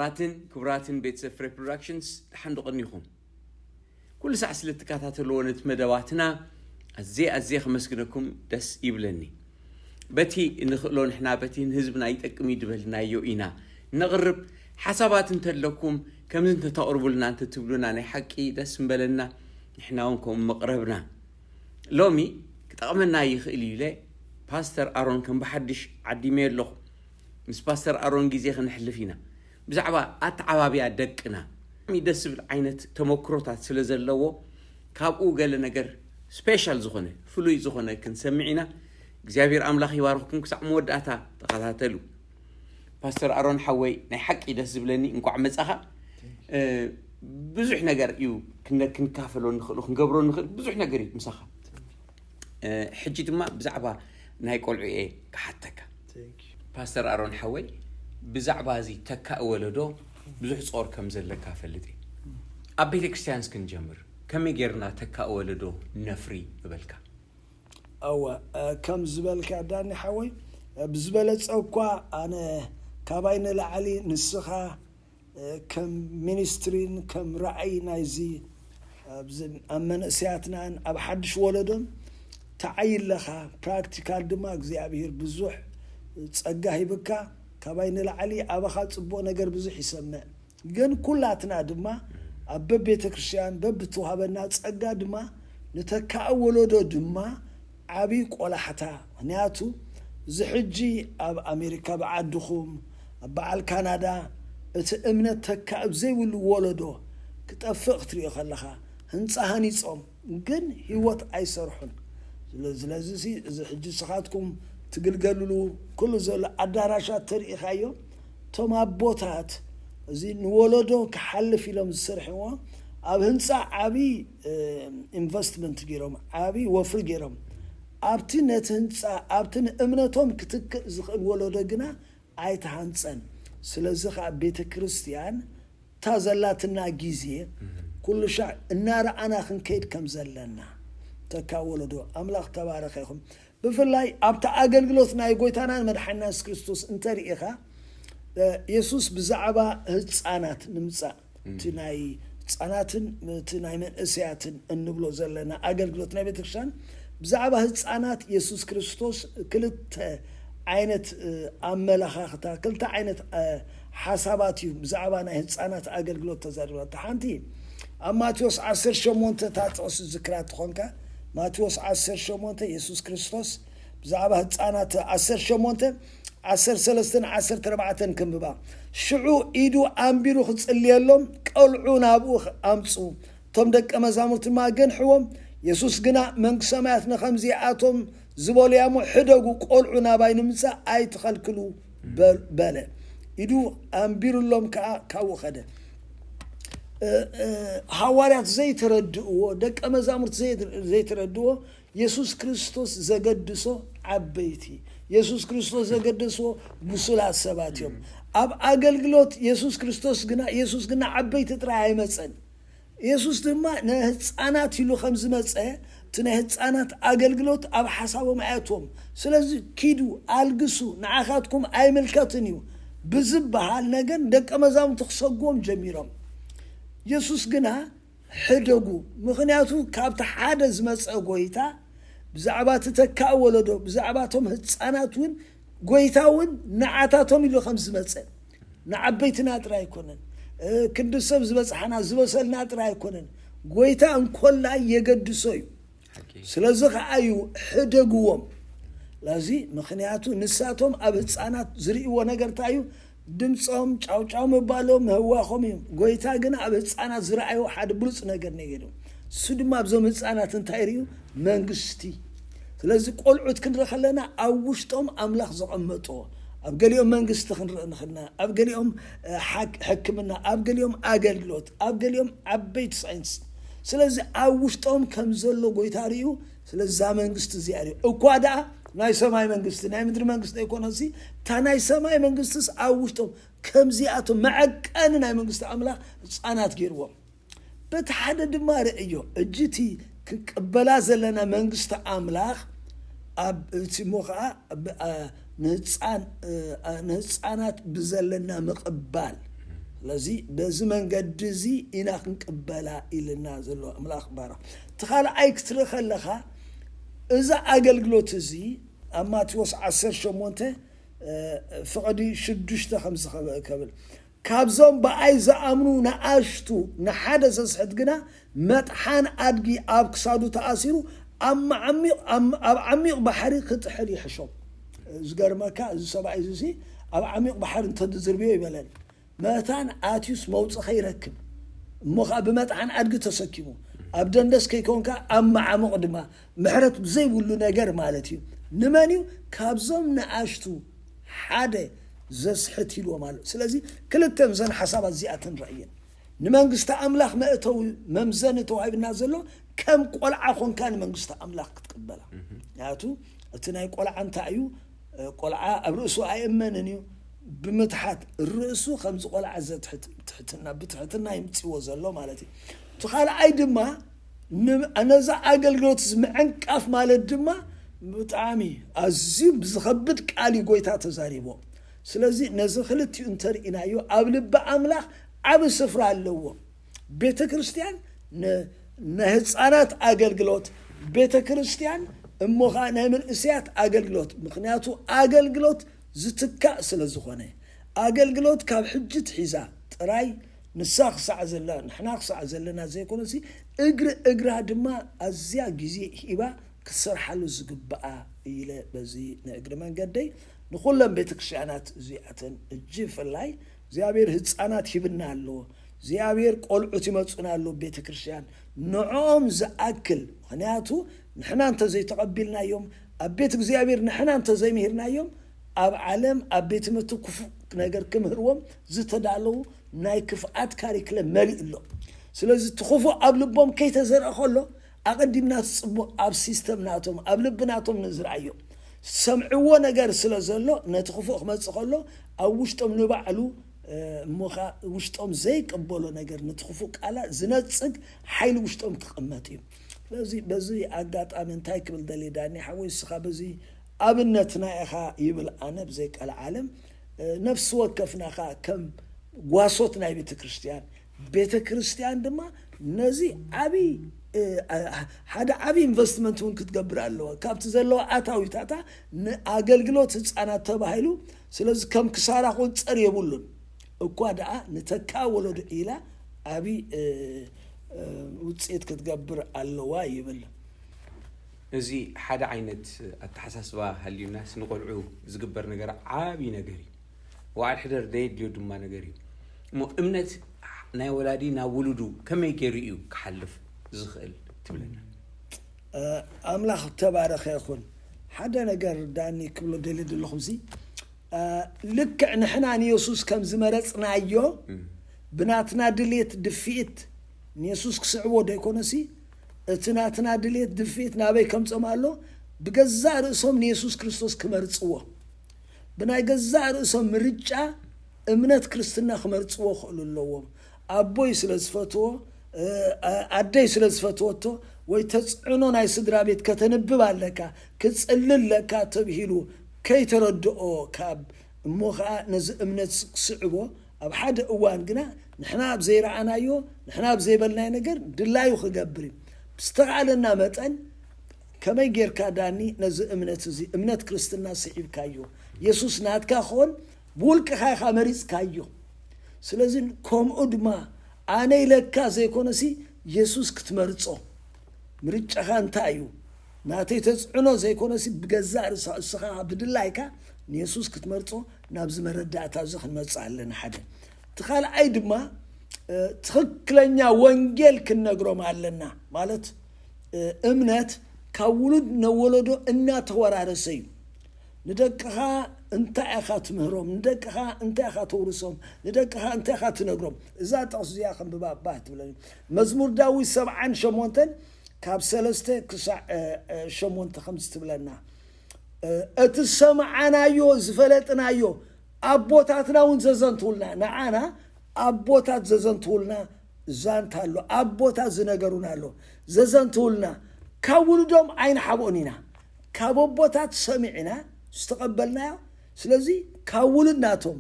ኣትን ክቡራትን ቤተሰብ ፍሬ ፕሮዳክሽንስ፣ ደሓን ዶ ቀኒኹም? ኩሉ ሳዕ ስለ ትከታተልዎ ነቲ መደባትና ኣዝየ ኣዝየ ከመስግነኩም ደስ ይብለኒ። በቲ እንኽእሎ ንሕና በቲ ንህዝብና ይጠቅም እዩ ዝበልናዮ ኢና ነቕርብ። ሓሳባት እንተለኩም ከምዚ እንተተቕርቡልና እንተትብሉና ናይ ሓቂ ደስ ምበለና። ንሕና እውን ከምኡ መቕረብና ሎሚ ክጠቕመና ይኽእል እዩ ኢለ ፓስተር ኣሮን ከም ብሓድሽ ዓዲመዮ ኣለኹ። ምስ ፓስተር ኣሮን ግዜ ክነሕልፍ ኢና። ብዛዕባ ኣተዓባብያ ደቅና ብጣዕሚ ደስ ዝብል ዓይነት ተመክሮታት ስለ ዘለዎ ካብኡ ገለ ነገር ስፔሻል ዝኾነ ፍሉይ ዝኾነ ክንሰምዕ ኢና። እግዚኣብሔር ኣምላኽ ይባርኽኩም። ክሳዕ መወዳእታ ተኸታተሉ። ፓስተር ኣሮን ሓወይ ናይ ሓቂ ደስ ዝብለኒ እንኳዕ መጻኻ። ብዙሕ ነገር እዩ ክንካፈሎ ንኽእል ክንገብሮ ንኽእል ብዙሕ ነገር እዩ ምሳኻ። ሕጂ ድማ ብዛዕባ ናይ ቆልዑ እየ ክሓተካ። ፓስተር ኣሮን ሓወይ፣ ብዛዕባ እዚ ተካእ ወለዶ ብዙሕ ጾር ከም ዘለካ ፈልጥ እየ። ኣብ ቤተ ክርስቲያንስ ክንጀምር ከመይ ጌርና ተካእ ወለዶ ነፍሪ ምበልካ? እወ፣ ከም ዝበልካ ዳኒ ሓወይ፣ ብዝበለጸ እኳ ኣነ ካባይ ንላዕሊ ንስኻ ከም ሚኒስትሪን ከም ራእይ ናይዚ ኣብ መንእሰያትናን ኣብ ሓድሽ ወለዶን ተዓይ ኣለኻ። ፕራክቲካል ድማ እግዚኣብሄር ብዙሕ ጸጋ ሂብካ፣ ካባይ ንላዕሊ ኣባኻ ጽቡቕ ነገር ብዙሕ ይሰምዕ። ግን ኩላትና ድማ ኣብ በቤተ ክርስቲያን በብተዋህበና ጸጋ ድማ ንተካእ ወለዶ ድማ ዓብዪ ቆላሕታ። ምኽንያቱ እዚ ሕጂ ኣብ ኣሜሪካ ብዓድኹም ኣብ በዓል ካናዳ እቲ እምነት ተካእ ዘይብሉ ወለዶ ክጠፍእ ክትሪኦ ከለኻ፣ ህንፃ ሃኒፆም ግን ህይወት ኣይሰርሑን። ስለዚ እዚ ሕጂ ስኻትኩም ትግልገልሉ ኩሉ ዘሎ ኣዳራሻት ተሪኢኻዮ፣ እቶም ኣቦታት እዚ ንወለዶ ክሓልፍ ኢሎም ዝሰርሕዎ ኣብ ህንፃ ዓብዪ ኢንቨስትመንት ገይሮም፣ ዓብዪ ወፍሪ ገይሮም፣ ኣብቲ ነቲ ህንፃ ኣብቲ ንእምነቶም ክትክእ ዝኽእል ወለዶ ግና ኣይተሃንፀን። ስለዚ ከዓ ቤተ ክርስቲያን እታ ዘላትና ግዜ ኩሉ ሻዕ እናረኣና ክንከይድ ከም ዘለና ተካ ወለዶ ኣምላኽ ተባረኸ ይኹም። ብፍላይ ኣብቲ ኣገልግሎት ናይ ጎይታናን መድሓና የሱስ ክርስቶስ እንተርኢኻ፣ የሱስ ብዛዕባ ህፃናት ንምፃእ እቲ ናይ ህፃናትን እቲ ናይ መንእሰያትን እንብሎ ዘለና ኣገልግሎት ናይ ቤተክርስትያን ብዛዕባ ህፃናት የሱስ ክርስቶስ ክልተ ዓይነት ኣመለኻኽታ ክልተ ዓይነት ሓሳባት እዩ ብዛዕባ ናይ ህፃናት ኣገልግሎት ተዛሪባ። እቲ ሓንቲ ኣብ ማቴዎስ ዓሰርተ ሸሞንተ እታ ጥቕሲ ዝክራ ትኾንካ። ማቴዎስ ዓሰርተ ሸሞንተ የሱስ ክርስቶስ ብዛዕባ ህፃናት ዓሰርተ ሸሞንተ ዓሰርተ ሰለስተን ዓሰርተ ኣርባዕተን ክንብባ። ሽዑ ኢዱ ኣንቢሩ ክጽልየሎም ቀልዑ ናብኡ ኣምጹ። እቶም ደቀ መዛሙርቲ ድማ ገንሕዎም። የሱስ ግና መንግስቲ ሰማያት ንኸምዚኣቶም ዝበሉያ እሞ ሕደጉ ቆልዑ ናባይ ንምጻእ ኣይትኸልክሉ በለ። ኢዱ ኣንቢሩሎም ከዓ ካብኡ ኸደ። ሃዋርያት ዘይተረድእዎ ደቀ መዛሙርቲ ዘይተረድእዎ የሱስ ክርስቶስ ዘገድሶ ዓበይቲ የሱስ ክርስቶስ ዘገደስዎ ብሱላት ሰባት እዮም። ኣብ ኣገልግሎት የሱስ ክርስቶስ ግና የሱስ ግና ዓበይቲ ጥራይ ኣይመፀን። የሱስ ድማ ንህፃናት ኢሉ ከም ዝመፀ እቲ ናይ ህፃናት ኣገልግሎት ኣብ ሓሳቦም ኣያትዎም። ስለዚ ኪዱ ኣልግሱ፣ ንዓኻትኩም ኣይምልከትን እዩ ብዝበሃል ነገር ደቀ መዛሙርቱ ክሰግዎም ጀሚሮም። የሱስ ግና ሕደጉ። ምኽንያቱ ካብቲ ሓደ ዝመፀ ጎይታ ብዛዕባ እቲ ተካእ ወለዶ ብዛዕባ እቶም ህፃናት እውን ጎይታ እውን ንዓታቶም ኢሉ ከም ዝመፀ ንዓበይትና ጥራይ ኣይኮነን። ክንዲ ሰብ ዝበፅሓና ዝበሰልና ጥራይ ኣይኮነን። ጎይታ እንኮላይ የገድሶ እዩ። ስለዚ ከዓ እዩ ሕደግዎም። ለዚ ምኽንያቱ ንሳቶም ኣብ ህፃናት ዝርእይዎ ነገር እንታይ እዩ? ድምፆም ጫውጫው ምባሎም ምህዋኾም እዩ። ጎይታ ግን ኣብ ህፃናት ዝረኣዮ ሓደ ብሉፅ ነገር ነይሩ። እሱ ድማ ኣብዞም ህፃናት እንታይ ርእዩ? መንግስቲ። ስለዚ ቆልዑት ክንርኢ ከለና ኣብ ውሽጦም ኣምላኽ ዘቐመጦ ኣብ ገሊኦም መንግስቲ ክንርኢ ንኽልና ኣብ ገሊኦም ሕክምና ኣብ ገሊኦም ኣገልግሎት ኣብ ገሊኦም ዓበይቲ ሳይንስ። ስለዚ ኣብ ውሽጦም ከም ዘሎ ጎይታ ርእዩ ስለዛ መንግስቲ እዚኣ ርእዩ እኳ ደኣ ናይ ሰማይ መንግስቲ ናይ ምድሪ መንግስቲ ኣይኮነሲ እታ ናይ ሰማይ መንግስትስ ኣብ ውሽጦም ከምዚኣቶም መዐቀኒ ናይ መንግስቲ ኣምላኽ ህፃናት ገይርዎም። በቲ ሓደ ድማ ርእዮ እጅቲ ክንቅበላ ዘለና መንግስቲ ኣምላኽ ኣብ እቲ እሞ ከዓ ንህፃናት ብዘለና ምቕባል ስለዚ በዚ መንገዲ እዚ ኢና ክንቅበላ ኢልና ዘሎ ኣምላኽ ባራ። እቲ ካልኣይ ክትርኢ ከለኻ፣ እዚ ኣገልግሎት እዚ ኣብ ማቴዎስ ዓሰርተ ሸሞንተ ፍቕዲ ሽዱሽተ ከምዚ ከብል፣ ካብዞም ብኣይ ዝኣምኑ ንኣሽቱ ንሓደ ዘስሕት ግና መጥሓን ኣድጊ ኣብ ክሳዱ ተኣሲሩ ኣብ ዓሚቕ ባሕሪ ክጥሕል ይሕሾም። ዝገርመካ፣ እዚ ሰብኣይ እዚ ኣብ ዓሚቕ ባሕሪ እንተዝዝርብዮ ይበለኒ፣ መታን ኣትዩስ መውፅእ ከይረክብ፣ እሞ ከዓ ብመጥሓን ኣድጊ ተሰኪሙ፣ ኣብ ደንደስ ከይኮንካ ኣብ መዓሙቕ ድማ ምሕረት ብዘይብሉ ነገር ማለት እዩ። ንመን እዩ? ካብዞም ንኣሽቱ ሓደ ዘስሕት ኢልዎም ኣሎ። ስለዚ ክልተ ምዘን ሓሳባት እዚኣተን ረእየን። ንመንግስቲ ኣምላኽ መእተዊ መምዘኒ ተዋሂብና ዘሎ ከም ቆልዓ ኮንካ ንመንግስቲ ኣምላኽ ክትቅበላ። ምክንያቱ እቲ ናይ ቆልዓ እንታይ እዩ? ቆልዓ ኣብ ርእሱ ኣይእመንን እዩ። ብምትሓት ርእሱ ከምዚ ቆልዓ ዘትሕት ትሕትና ብትሕትና ይምፅዎ ዘሎ ማለት እዩ። እቲ ካልኣይ ድማ ነዛ ኣገልግሎት ምዕንቃፍ ማለት ድማ ብጣዕሚ ኣዝዩ ብዝኸብድ ቃል እዩ ጎይታ ተዛሪቦ። ስለዚ ነዚ ክልቲኡ እንተርኢናዮ ኣብ ልቢ ኣምላኽ ዓብ ስፍራ ኣለዎ። ቤተ ክርስቲያን ናይ ህፃናት ኣገልግሎት፣ ቤተ ክርስቲያን እሞ ከዓ ናይ መንእሰያት ኣገልግሎት። ምክንያቱ ኣገልግሎት ዝትካእ ስለ ዝኾነ፣ ኣገልግሎት ካብ ሕጂ ትሒዛ ጥራይ ንሳ ክሳዕ ዘላ ንሕና ክሳዕ ዘለና ዘይኮነሲ፣ እግሪ እግራ ድማ ኣዝያ ግዜ ሂባ ክትሰርሓሉ ዝግብኣ ኢለ በዚ ንእግሪ መንገደይ ንኩለን ቤተክርስትያናት እዚኣተን እጅ ፍላይ እግዚኣብሔር ህፃናት ሂብና ኣሎ። እግዚኣብሔር ቆልዑት ይመፁና ኣሎ ቤተክርስትያን። ንዕኦም ዝኣክል፣ ምክንያቱ ንሕና እንተዘይተቐቢልናዮም፣ ኣብ ቤት እግዚኣብሔር ንሕና እንተዘይምሂርናዮም፣ ኣብ ዓለም ኣብ ቤት ትምህርቲ ክፉእ ነገር ክምህርዎም ዝተዳለዉ ናይ ክፍኣት ካሪክለም መሊእ ኣሎ። ስለዚ እቲ ክፉእ ኣብ ልቦም ከይተዘርአ ከሎ ኣቐዲምና እቲ ጽቡቕ ኣብ ሲስተም ናቶም ኣብ ልቢ ናቶም ንዝርኣዮ። ዝሰምዕዎ ነገር ስለ ዘሎ ነቲ ክፉእ ክመጽእ ከሎ ኣብ ውሽጦም ንባዕሉ እሞ ውሽጦም ዘይቀበሎ ነገር ነቲ ክፉእ ቃላ ዝነጽግ ሓይሊ ውሽጦም ክቕመጥ እዩ። ስለዚ በዚ ኣጋጣሚ እንታይ ክብል ደልየ ዳኒ ሓወይ፣ እስኻ በዚ ኣብነትና ኢኻ ይብል ኣነ ብዘይ ቃል ዓለም ነፍሲ ወከፍና ኻ ከም ጓሶት ናይ ቤተ ክርስቲያን፣ ቤተ ክርስቲያን ድማ ነዚ ዓብይ ሓደ ዓብይ ኢንቨስትመንት እውን ክትገብር ኣለዋ። ካብቲ ዘለዋ ኣታዊታታ ንኣገልግሎት ህፃናት ተባሂሉ፣ ስለዚ ከም ክሳራ ክቁፀር የብሉን። እኳ ደኣ ንተካ ወለዶ ኢላ ዓብይ ውፅኢት ክትገብር ኣለዋ ይብል። እዚ ሓደ ዓይነት ኣተሓሳስባ ሃልዩናስ ንቆልዑ ዝግበር ነገር ዓብይ ነገር እዩ። ወዓል ሕደር ዘየድልዮ ድማ ነገር እዩ። እሞ እምነት ናይ ወላዲ ናብ ውሉዱ ከመይ ገይሩ እዩ ክሓልፍ ዝኽእል ትብለና? ኣምላኽ ተባረኸ ይኹን። ሓደ ነገር ዳኒ ክብሎ ደልየ ዘለኹ ሲ ልክዕ ንሕና ንየሱስ ከም ዝመረፅናዮ ብናትና ድሌት ድፍኢት ንየሱስ ክስዕቦ ዶ ይኮነሲ? እቲ ናትና ድሌት ድፍኢት ናበይ ከምፅኦም ኣሎ? ብገዛእ ርእሶም ንየሱስ ክርስቶስ ክመርፅዎ፣ ብናይ ገዛእ ርእሶም ምርጫ እምነት ክርስትና ክመርፅዎ ክእሉ ኣለዎም። ኣቦይ ስለ ዝፈትዎ፣ ኣደይ ስለ ዝፈትወቶ፣ ወይ ተፅዕኖ ናይ ስድራ ቤት ከተንብብ ኣለካ፣ ክፅሊ ኣለካ ተብሂሉ ከይተረድኦ ካብ እሞ ከዓ ነዚ እምነት ክስዕቦ ኣብ ሓደ እዋን ግና ንሕና ኣብ ዘይረኣናዮ ንሕና ኣብ ዘይበልናዮ ነገር ድላዩ ክገብር እዩ። ብዝተኻእለና መጠን ከመይ ጌርካ ዳኒ ነዚ እምነት እዚ እምነት ክርስትና ስዒብካዮ? የሱስ ናትካ ክኾን ብውልቅኻ ኢኻ መሪፅካዮ። ስለዚ ከምኡ ድማ ኣነ ኢለካ ዘይኮነሲ የሱስ ክትመርፆ ምርጫኻ እንታይ እዩ? ናተይ ተፅዕኖ ዘይኮነሲ ብገዛእ ርእስኻ እስኻ ብድላይካ ንየሱስ ክትመርፆ ናብዚ መረዳእታ እዚ ክንመፅእ ኣለና። ሓደ እቲ ካልኣይ ድማ ትኽክለኛ ወንጌል ክንነግሮም ኣለና። ማለት እምነት ካብ ውሉድ ነወለዶ እናተወራረሰ እዩ። ንደቅኻ እንታይ ኢኻ ትምህሮም? ንደቅኻ እንታይ ኢኻ ተውርሶም? ንደቅኻ እንታይ ኢኻ ትነግሮም? እዛ ጥቕስ እዚኣ ከንብባ ባህ ትብለኒ። መዝሙር ዳዊት ሰብዓን ሸሞንተን ካብ ሰለስተ ክሳዕ ሸሞንተ ከምዚ ትብለና፣ እቲ ዝሰማዓናዮ ዝፈለጥናዮ ኣቦታትና እውን ዘዘንትውልና፣ ንዓና ኣቦታት ዘዘንትውልና ዛንታ ኣሎ፣ ኣቦታት ዝነገሩና ኣሎ፣ ዘዘንትውልና። ካብ ውሉዶም ኣይንሓብኦን ኢና፣ ካብ ኣቦታት ሰሚዕና ዝተቐበልናዮ። ስለዚ ካብ ውሉድ ናቶም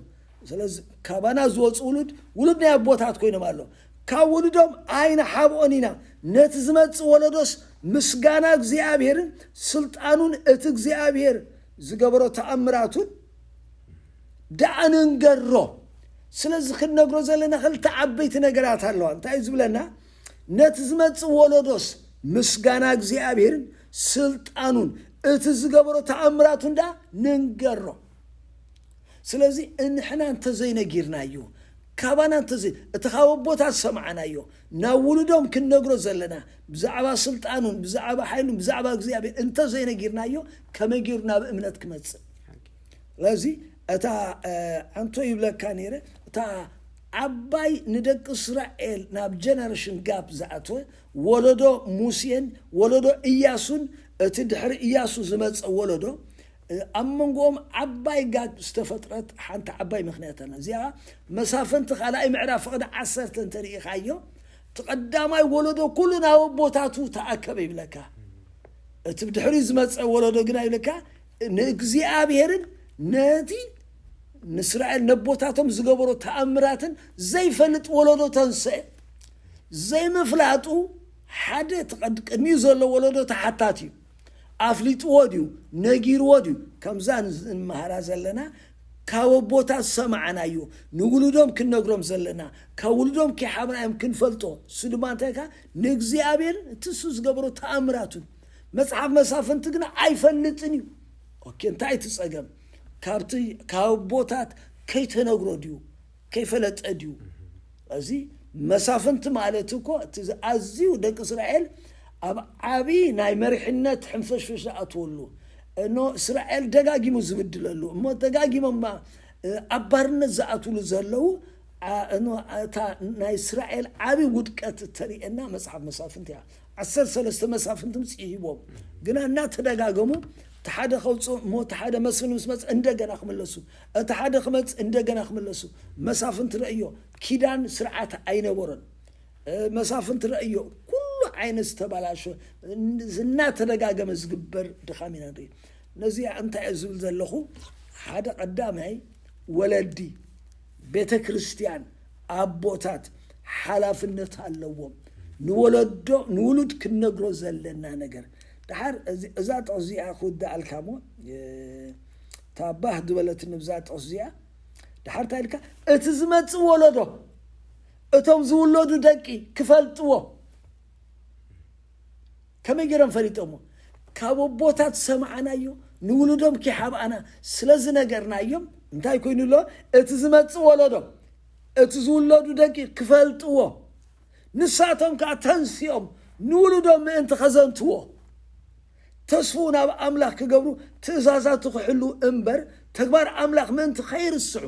ስለዚ ካባና ዝወፁ ውሉድ ውሉድ ናይ ኣቦታት ኮይኖም ኣሎ። ካብ ውሉዶም ኣይንሓብኦን ኢና። ነቲ ዝመፅእ ወለዶስ ምስጋና እግዚኣብሔርን ስልጣኑን እቲ እግዚኣብሔር ዝገበሮ ተኣምራቱን ደኣ ንንገሮ። ስለዚ ክንነግሮ ዘለና ክልተ ዓበይቲ ነገራት ኣለዋ። እንታይ እዩ ዝብለና? ነቲ ዝመፅእ ወለዶስ ምስጋና እግዚኣብሔርን ስልጣኑን እቲ ዝገበሮ ተኣምራቱን ደኣ ንንገሮ። ስለዚ እንሕና እንተዘይነጊርናዮ፣ ካባና እንተዘይ እቲ ካብ ኣቦታት ዝሰማዕናዮ ናብ ውሉዶም ክንነግሮ ዘለና ብዛዕባ ስልጣኑን ብዛዕባ ሓይሉን ብዛዕባ እግዚኣብሔር እንተዘይነጊርናዮ፣ ከመይ ገይሩ ናብ እምነት ክመጽእ? ስለዚ እታ ኣንቶ ይብለካ ነይረ፣ እታ ዓባይ ንደቂ እስራኤል ናብ ጀነሬሽን ጋፕ ዝኣተወ ወለዶ ሙሴን ወለዶ እያሱን እቲ ድሕሪ እያሱ ዝመፀ ወለዶ ኣብ መንጎኦም ዓባይ ጋግ ዝተፈጥረት ሓንቲ ዓባይ ምክንያት ኣላ። እዚኣ መሳፍንቲ ካልኣይ ምዕራፍ ፍቕዲ ዓሰርተ እንተሪኢኻዮ፣ እቲ ቀዳማይ ወለዶ ኩሉ ናብ ኣቦታቱ ተኣከበ ይብለካ። እቲ ብድሕሪ ዝመፀ ወለዶ ግና ይብለካ ንእግዚኣብሔርን ነቲ ንእስራኤል ነቦታቶም ዝገበሮ ተኣምራትን ዘይፈልጥ ወለዶ ተንስአ። ዘይምፍላጡ ሓደ እቲ ቀድ- ቅድሚኡ ዘሎ ወለዶ ተሓታቲ እዩ። ኣፍሊጥዎ ድዩ? ነጊርዎ ድዩ? ከምዛ ንመሃራ ዘለና ካብ ኣቦታት ዝሰማዕናዮ ንውሉዶም ክንነግሮም ዘለና ካብ ውሉዶም ከይሓብና እዮም ክንፈልጦ። እሱ ድማ እንታይ ካ ንእግዚኣብሔር እቲ እሱ ዝገበሮ ተኣምራቱን መጽሓፍ መሳፍንቲ ግና ኣይፈልጥን እዩ። ኦኬ፣ እንታይ እቲ ጸገም? ካብቲ ካብ ኣቦታት ከይተነግሮ ድዩ? ከይፈለጠ ድዩ? እዚ መሳፍንቲ ማለት እኮ እቲ ኣዝዩ ደቂ እስራኤል ኣብ ዓቢ ናይ መሪሕነት ሕንፈሽፈሽ ዝኣትወሉ እኖ እስራኤል ደጋጊሙ ዝብድለሉ እሞ ደጋጊሞም ኣብ ባርነት ዝኣትውሉ ዘለዉ እታ ናይ እስራኤል ዓቢ ውድቀት እተርእየና መጽሓፍ መሳፍንቲ እያ። ዓሰርተ ሰለስተ መሳፍንቲ ምጽእ ሂቦም ግና እናተደጋገሙ እቲ ሓደ ከውፅኡ እሞ እቲ ሓደ መስፍን ምስ መፅ እንደገና ክምለሱ እቲ ሓደ ክመፅ እንደገና ክምለሱ መሳፍንቲ ረእዮ። ኪዳን ስርዓት ኣይነበሮን። መሳፍንቲ ረእዮ ኩሉ ዓይነት ዝተባላሸ እናተደጋገመ ዝግበር ድኻም ኢና ንርኢ። ነዚ እንታይ እየ ዝብል ዘለኹ ሓደ ቀዳማይ ወለዲ ቤተ ክርስቲያን ኣቦታት ሓላፍነት ኣለዎም። ንወለዶ ንውሉድ ክንነግሮ ዘለና ነገር ድሓር እዛ ጥቕስ እዚኣ ክውዳኣልካ ሞ ታባህ ዝበለት ንብዛ ጥቕስ እዚኣ ድሓር እንታይ ኢልካ እቲ ዝመፅእ ወለዶ እቶም ዝውለዱ ደቂ ክፈልጥዎ ከመይ ገይሮም ፈሊጦሞ? ካብ ኣቦታት ዝሰማዕናዮ ንውሉዶም ከይሓብኣና ስለ ዝነገርናዮም እንታይ ኮይኑ ኣሎ? እቲ ዝመፅእ ወለዶ እቲ ዝውለዱ ደቂ ክፈልጥዎ ንሳቶም ከዓ ተንሲኦም ንውሉዶም ምእንቲ ከዘንትዎ ተስፍኡ ናብ ኣምላኽ ክገብሩ ትእዛዛቱ ክሕሉ እምበር ተግባር ኣምላኽ ምእንቲ ከይርስዑ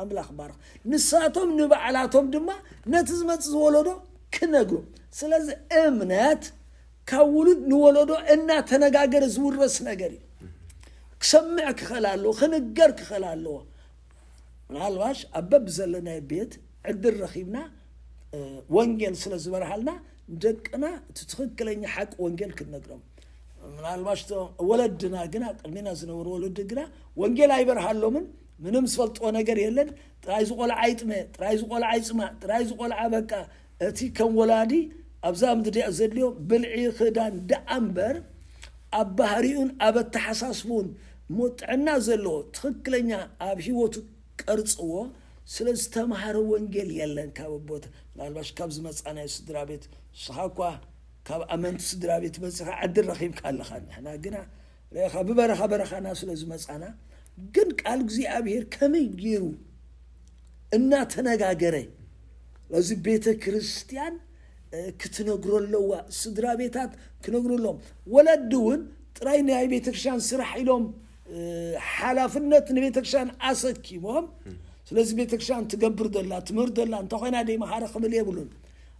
ኣምላኽ ባርኽ። ንሳቶም ንባዕላቶም ድማ ነቲ ዝመፅእ ዝወለዶ ክነግሩ። ስለዚ እምነት ካብ ውሉድ ንወለዶ እናተነጋገረ ዝውረስ ነገር እዩ። ክሰምዕ ክኽእል ኣለዎ፣ ክንገር ክኽእል ኣለዎ። ምናልባሽ ኣብ በብዘለናዮ ቤት ዕድል ረኺብና ወንጌል ስለ ዝበርሃልና ንደቅና እቲ ትኽክለኛ ሓቂ ወንጌል ክንነግሮም ምናልባሽ ወለድና ግና ቅድሚና ዝነበሩ ወለዲ ግና ወንጌል ኣይበርሃሎምን። ምንም ዝፈልጥዎ ነገር የለን። ጥራይ ዝቆልዓ ይጥመ፣ ጥራይ ዝቆልዓ ይፅማ፣ ጥራይ ዝቆልዓ በቃ እቲ ከም ወላዲ ኣብዛ ምድሪ ዘድልዮ ብልዒ ክዳን ደኣ እምበር ኣብ ባህሪኡን ኣብ ኣተሓሳስቡን እሞ ጥዕና ዘለዎ ትኽክለኛ ኣብ ህይወቱ ቀርፅዎ ስለ ዝተምሃረ ወንጌል የለን። ካብ ኣቦት ምናልባሽ ካብ ዝመፃናዮ ስድራ ቤት ንስኻ እኳ ካብ ኣመንቲ ስድራ ቤት መፅኻ ዕድል ረኺብካ ኣለኻ። ንሕና ግና ርኢኻ ብበረኻ በረኻና ስለ ዝመፃና ግን ቃል እግዚኣብሔር ከመይ ገይሩ እናተነጋገረ እዚ ቤተ ክርስቲያን ክትነግሮ ኣለዋ። ስድራ ቤታት ክነግሩ ኣለዎም። ወለዲ እውን ጥራይ ናይ ቤተክርስትያን ስራሕ ኢሎም ሓላፍነት ንቤተክርስትያን ኣሰኪሞም ስለዚ ቤተክርስትያን ትገብር ዘላ ትምህር ዘላ እንተኾይና ደይ መሃረ ክብል የብሉን።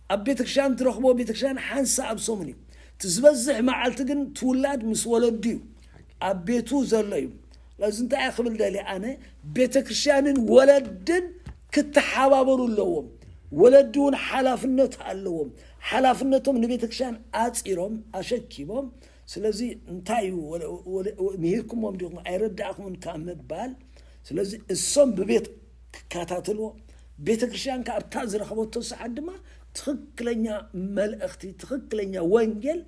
ኣብ ቤተክርስትያን ትረኽቦ ቤተክርስትያን ሓንሳ ኣብ ሰሙን እዩ። እቲ ዝበዝሕ መዓልቲ ግን ትውላድ ምስ ወለዱ እዩ። ኣብ ቤቱ ዘሎ እዩ። ስለዚ እንታይ እየ ክብል ደልየ ኣነ ቤተክርስትያንን ወለድን ክተሓባበሩ ኣለዎም። ወለዲ እውን ሓላፍነት ኣለዎም። ሓላፍነቶም ንቤተክርስትያን ኣፂሮም ኣሸኪሞም ስለዚ እንታይ እዩ ምሂርኩሞም ዲኹም ኣይረዳእኩምን ካብ ምባል ስለዚ እሶም ብቤት ከታተልዎ። ቤተ ክርስቲያን ከኣ ኣብታ ዝረኸበቶ ሰዓት ድማ ትኽክለኛ መልእኽቲ፣ ትኽክለኛ ወንጌል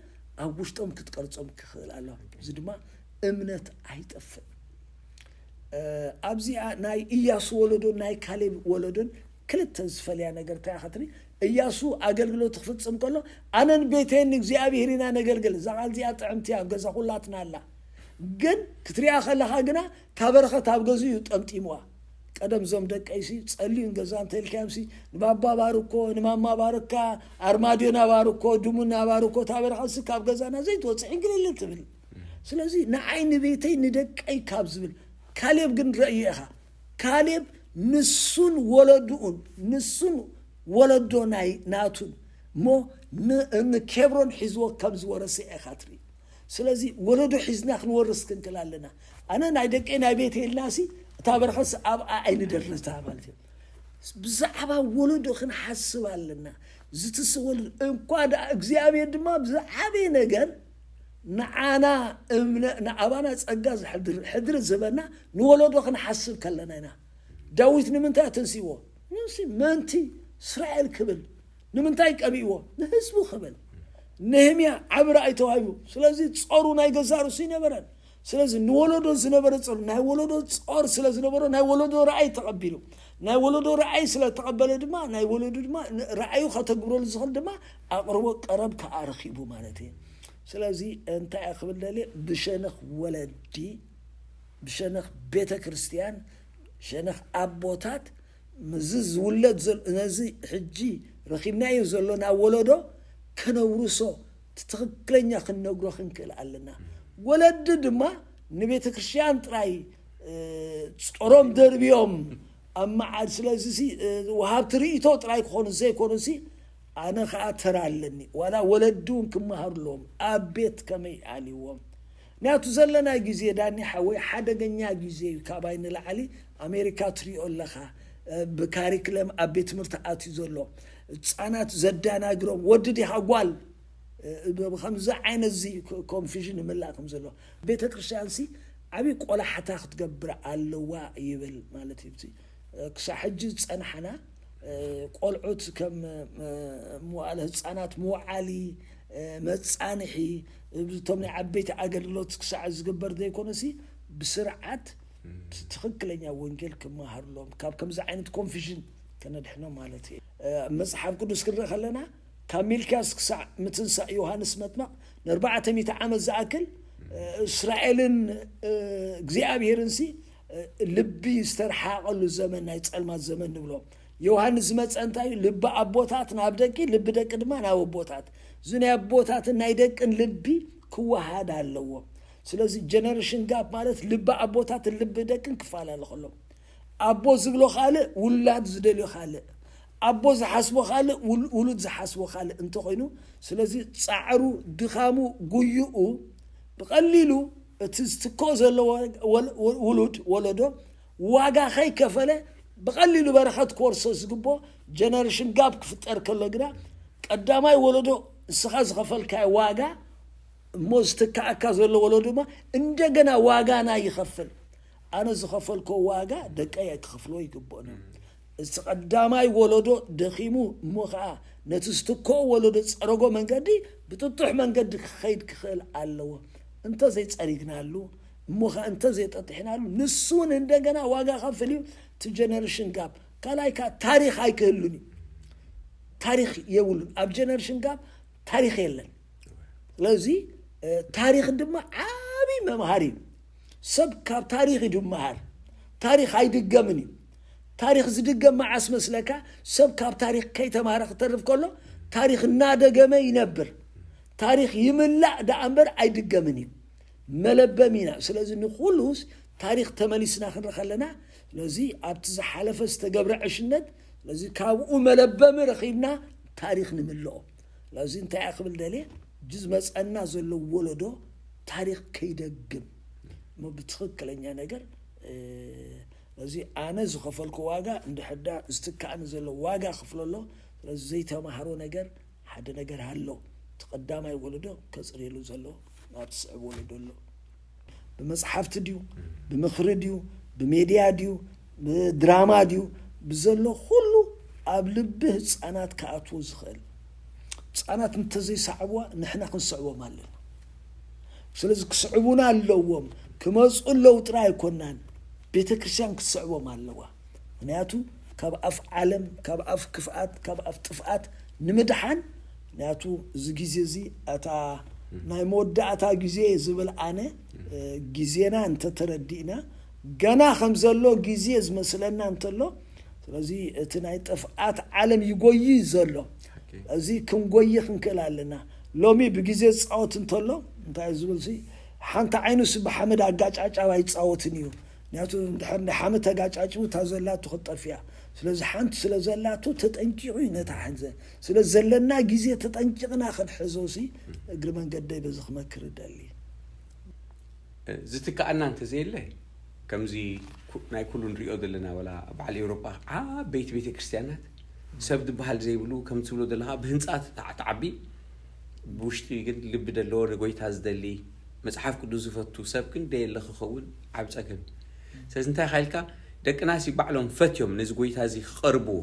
ኣብ ውሽጦም ክትቀርጾም ክኽእል ኣለዋ። እዚ ድማ እምነት ኣይጠፍእ። ኣብዚኣ ናይ ኢያሱ ወለዶን ናይ ካሌብ ወለዶን ክልተ ዝፈልያ ነገር እንታይ ኢኻ ትርኢ? ኢያሱ ኣገልግሎት ክፍጽም ከሎ ኣነን ቤተይን ንእግዚኣብሔር ኢና ነገልግል። እዛ ቃል እዚኣ ጥዕምቲ እያ፣ ኣብ ገዛ ኩላትና ኣላ። ግን ክትሪኣ ከለኻ ግና እታ በረኸት ኣብ ገዝኡ እዩ ጠምጢምዋ። ቀደም እዞም ደቀይሲ ጸልዩ ንገዛ እንተልካዮምሲ ንባባ ባርኮ ንማማ ባርካ ኣርማድዮና ባርኮ ድሙና ባርኮ እታ በረኸትሲ ካብ ገዛና ዘይትወጽእ ዕንግልል ትብል። ስለዚ ንዓይ ንቤተይ ንደቀይ ካብ ዝብል ካሌብ ግን ረእዮ ኢኻ። ካሌብ ንሱን ወለድኡን ንሱን ወለዶ ናይ ናቱን እሞ ን- ንኬብሮን ሒዝዎ ከም ዝወረሰ ኢኻ ትርኢ። ስለዚ ወለዶ ሒዝና ክንወርስ ክንክል ኣለና። ኣነ ናይ ደቀይ ናይ ቤተይ ኢልና ሲ እታ በረኸትሲ ኣብኣ ኣይንደርታ ማለት እዩ። ብዛዕባ ወለዶ ክንሓስብ ኣለና። ዝትስእ ወለዶ እንኳ ደኣ እግዚኣብሔር ድማ ብዝዓበየ ነገር ንዓና እምነ ንኣባና ጸጋ ዝሕድር ሕድሪ ዝህበና ንወለዶ ክንሓስብ ከለና ኢና። ዳዊት ንምንታይ ኣተንሲዎ? ንሲ ምእንቲ እስራኤል ክብል ንምንታይ ቀቢእዎ? ንህዝቡ ክብል። ነህምያ ዓቢ ራእይ ተዋሂቡ። ስለዚ ጾሩ ናይ ገዛእ ርእሱ ኣይነበረን። ስለዚ ንወለዶ ዝነበረ ጾር ናይ ወለዶ ጾር ስለ ዝነበሮ ናይ ወለዶ ራእይ ተቐቢሉ። ናይ ወለዶ ራእይ ስለ ተቐበለ ድማ ናይ ወለዶ ድማ ራእዩ ከተግብረሉ ዝኽእል ድማ ኣቕርቦ ቀረብ ከኣ ረኺቡ ማለት እዩ። ስለዚ እንታይ እየ ክብል ደልየ ብሸነኽ ወለዲ ብሸነኽ ቤተ ክርስቲያን ሸነኽ ኣቦታት ምዚ ዝውለድ ዘሎ ነዚ ሕጂ ረኺብናዮ ዘሎና ወለዶ ከነውርሶ ትኽክለኛ ክንነግሮ ክንክእል ኣለና። ወለዲ ድማ ንቤተ ክርስቲያን ጥራይ ጾሮም ደርብዮም ኣብ መዓድ ስለዚ ወሃብቲ ርእቶ ጥራይ ክኾኑ ዘይኮኑሲ ኣነ ከዓ ተራ ኣለኒ ዋላ ወለዲ እውን ክመሃሩ ኣለዎም ኣብ ቤት ከመይ ኣልዎም ምክንያቱ ዘለና ግዜ ዳኒ ሓወይ ሓደገኛ ግዜ እዩ ካባይ ንላዕሊ ኣሜሪካ ትሪኦ ኣለኻ ብካሪክለም ኣብ ቤት ትምህርቲ ኣትዩ ዘሎ ህፃናት ዘዳናግሮም ወዲ ዲኻ ጓል ከምዚ ዓይነት እዚ ኮንፊዥን ይምላእ ከም ዘሎ ቤተ ክርስቲያን ሲ ዓብዪ ቆላሕታ ክትገብር ኣለዋ ይብል ማለት እዩ ክሳብ ሕጂ ዝፀናሕና ቆልዑት ከም መዋእለ ህፃናት መውዓሊ መፃንሒ እቶም ናይ ዓበይቲ ኣገልግሎት ክሳዕ ዝግበር ዘይኮነሲ ብስርዓት ትኽክለኛ ወንጌል ክመሃርሎም ካብ ከምዚ ዓይነት ኮንፊዥን ከነድሕኖም ማለት እዩ መፅሓፍ ቅዱስ ክንርኢ ከለና ካብ ሚልክያስ ክሳዕ ምትንሳእ ዮሃንስ መጥመቕ ንኣርባዕተ ሚእቲ ዓመት ዝኣክል እስራኤልን እግዚኣብሄርን ሲ ልቢ ዝተረሓቐሉ ዘመን ናይ ፀልማት ዘመን ንብሎ ዮሃንስ ዝመፀ እንታይ ልቢ ኣቦታት ናብ ደቂ ልቢ ደቂ ድማ ናብ ኣቦታት እዚ ናይ ኣቦታትን ናይ ደቅን ልቢ ክወሃድ ኣለዎ ስለዚ ጀነሬሽን ጋፕ ማለት ልቢ ኣቦታትን ልቢ ደቅን ክፈላለ ከሎ ኣቦ ዝብሎ ካልእ ውላድ ዝደልዮ ካልእ ኣቦ ዝሓስቦ ካልእ ውሉድ ዝሓስቦ ካልእ እንተኾይኑ ስለዚ ፃዕሩ ድኻሙ ጉይኡ ብቐሊሉ እቲ ዝትከኦ ዘሎ ውሉድ ወለዶ ዋጋ ከይከፈለ ብቐሊሉ በረኸት ክወርሶ ዝግብኦ ጀነሬሽን ጋፕ ክፍጠር ከሎ ግና ቀዳማይ ወለዶ ንስኻ ዝኸፈልካዮ ዋጋ እሞ ዝተካኣካ ዘሎ ወለዶ ድማ እንደገና ዋጋና ይኸፍል ኣነ ዝኸፈልኮ ዋጋ ደቀይ ክኸፍልዎ ይግብኦን እዮም እቲ ቀዳማይ ወለዶ ደኺሙ እሞ ከዓ ነቲ ዝትክኦ ወለዶ ዝፀረጎ መንገዲ ብጥጡሕ መንገዲ ክኸይድ ክኽእል ኣለዎ እንተዘይፀሪግናሉ እሞ ከዓ እንተዘይጠጢሕናሉ ንሱ እውን እንደገና ዋጋ ከፍል እዩ እቲ ጀነሬሽን ጋፕ ካልኣይ ከዓ ታሪክ ኣይክህሉን እዩ ታሪክ የብሉን ኣብ ጀነሬሽን ጋፕ ታሪክ የለን ስለዚ ታሪክ ድማ ዓብይ መምሃር እዩ ሰብ ካብ ታሪክ እዩ ድመሃር ታሪክ ኣይድገምን እዩ ታሪክ ዝድገም መዓስ መስለካ ሰብ ካብ ታሪክ ከይተማሃረ ክተርፍ ከሎ ታሪክ እናደገመ ይነብር ታሪክ ይምላእ ደኣ እምበር ኣይድገምን እዩ መለበም ኢና ስለዚ ንኩሉስ ታሪክ ተመሊስና ክንርኢ ከለና ስለዚ ኣብቲ ዝሓለፈ ዝተገብረ ዕሽነት ስለዚ ካብኡ መለበሚ ረኺብና ታሪክ ንምልኦ ስለዚ እንታይ እያ ክብል ደልየ እጂ ዝመፀና ዘሎ ወለዶ ታሪክ ከይደግም እሞ ብትኽክለኛ ነገር እዚ ኣነ ዝኸፈልኩ ዋጋ እንድሕዳ ዝትካእኒ ዘሎ ዋጋ ክፍሎ ኣሎ ስለዚ ዘይተማህሮ ነገር ሓደ ነገር ሃሎ እቲ ቀዳማይ ወለዶ ከፅርየሉ ዘሎ ናብ ትስዕብ ወለዶ ኣሎ ብመፅሓፍቲ ድዩ ብምኽሪ ድዩ ብሜድያ ድዩ ብድራማ ድዩ ብዘሎ ኩሉ ኣብ ልቢ ህፃናት ክኣትዎ ዝኽእል። ህፃናት እንተዘይሰዕብዋ ንሕና ክንስዕቦም ኣለና። ስለዚ ክስዕቡና ኣለዎም። ክመፁ ኣለዉ ጥራይ ኣይኮናን፣ ቤተ ክርስቲያን ክትስዕቦም ኣለዋ። ምክንያቱ ካብ ኣፍ ዓለም፣ ካብ ኣፍ ክፍኣት፣ ካብ ኣፍ ጥፍኣት ንምድሓን፣ ምክንያቱ እዚ ግዜ እዚ ኣታ ናይ መወዳእታ ግዜ ዝብል ኣነ፣ ግዜና እንተተረዲእና፣ ገና ከም ዘሎ ግዜ ዝመስለና እንተሎ፣ ስለዚ እቲ ናይ ጥፍኣት ዓለም ይጎይ ዘሎ። እዚ ክንጎይ ክንክእል ኣለና። ሎሚ ብግዜ ዝፃወት እንተሎ እንታይ እዩ ዝብል ሲ፣ ሓንቲ ዓይኑ ሲ ብሓመድ ኣጋጫጫብ ኣይፃወትን እዩ። ምክንያቱ እንድሕር ንሓመድ ተጋጫጭቡ እታ ዘላቱ ክትጠፍያ። ስለዚ ሓንቲ ስለ ዘላቱ ተጠንቂቑ እዩ ነታ ሓንዘ። ስለ ዘለና ግዜ ተጠንቂቕና ክንሕዞ ሲ እግሪ መንገደይ በዚ ክመክር እደሊ። ዝትከኣና እንተዘየለ፣ ከምዚ ናይ ኩሉ ንሪኦ ዘለና፣ ወላ በዓል ኤውሮጳ ዓበይቲ ቤተ ክርስቲያናት ሰብ ዝበሃል ዘይብሉ፣ ከም ትብሎ ዘለኻ ብህንፃ ትዓቢ፣ ብውሽጢ ግን ልቢ ደለዎ፣ ንጎይታ ዝደሊ፣ መፅሓፍ ቅዱስ ዝፈቱ ሰብ ግን ደየለ ክኸውን ዓብ ፀገም። ስለዚ እንታይ ኢልካ፣ ደቅናሲ ባዕሎም ፈትዮም ነዚ ጎይታ እዚ ክቐርብዎ፣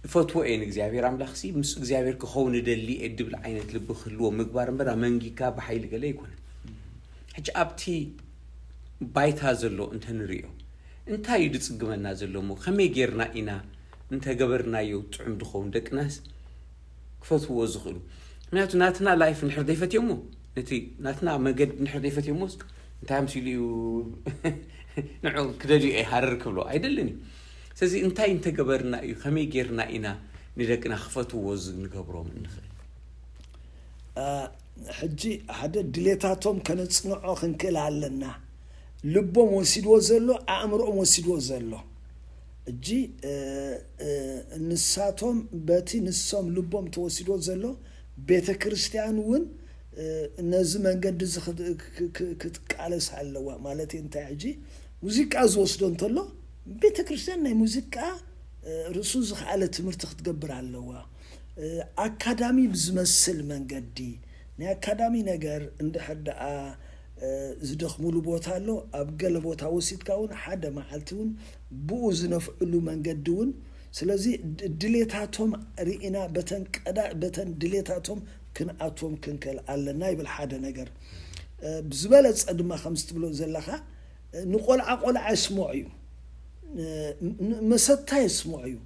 እፈትዎ እየ ንእግዚኣብሔር ኣምላኽሲ፣ ምስ እግዚኣብሔር ክኸውን እደሊ እየ ድብል ዓይነት ልቢ ክህልዎ ምግባር እምበር፣ ኣመንጊካ ብሓይሊ ገለ ኣይኮነን። ሕጂ ኣብቲ ባይታ ዘሎ እንተንሪኦ፣ እንታይ እዩ ድጽግመና ዘሎ እሞ፣ ከመይ ጌርና ኢና እንተገበርናዮ ጥዑም ድኸውን፣ ደቅናስ ክፈትውዎ ዝኽእሉ? ምክንያቱ ናትና ላይፍ እንድሕር ዘይፈትዮሞ፣ ነቲ ናትና መገዲ እንድሕር ዘይፈትዮሞስ፣ እንታይ ኣምሲሉ እዩ ንዑ ክደልዩ እየ ሃረር ክብሎ ኣይደልን እዩ። ስለዚ እንታይ እንተገበርና እዩ፣ ከመይ ጌርና ኢና ንደቅና ክፈትውዎ ንገብሮም እንኽእል? ሕጂ ሓደ ድሌታቶም ከነጽንዖ ክንክእል ኣለና። ልቦም ወሲድዎ ዘሎ፣ ኣእምሮኦም ወሲድዎ ዘሎ። እጂ ንሳቶም በቲ ንሶም ልቦም ተወሲድዎ ዘሎ፣ ቤተ ክርስቲያን እውን ነዚ መንገዲ እዚ ክትቃለስ ኣለዋ። ማለት እንታይ ሕጂ ሙዚቃ ዝወስዶ እንተሎ ቤተ ክርስቲያን ናይ ሙዚቃ ርእሱ ዝኸኣለ ትምህርቲ ክትገብር ኣለዋ። ኣካዳሚ ብዝመስል መንገዲ ናይ ኣካዳሚ ነገር እንድሕር ደኣ ዝደኽሙሉ ቦታ ኣሎ። ኣብ ገለ ቦታ ወሲድካ እውን ሓደ መዓልቲ እውን ብኡ ዝነፍዕሉ መንገዲ እውን። ስለዚ ድሌታቶም ርኢና በተን ቀዳ በተን ድሌታቶም ክንኣትዎም ክንክእል ኣለና ይብል ሓደ ነገር። ብዝበለፀ ድማ ከምዚ ትብሎ ዘለኻ ንቆልዓ ቆልዓ ይስምዖ እዩ፣ መሰታ ይስምዖ እዩ።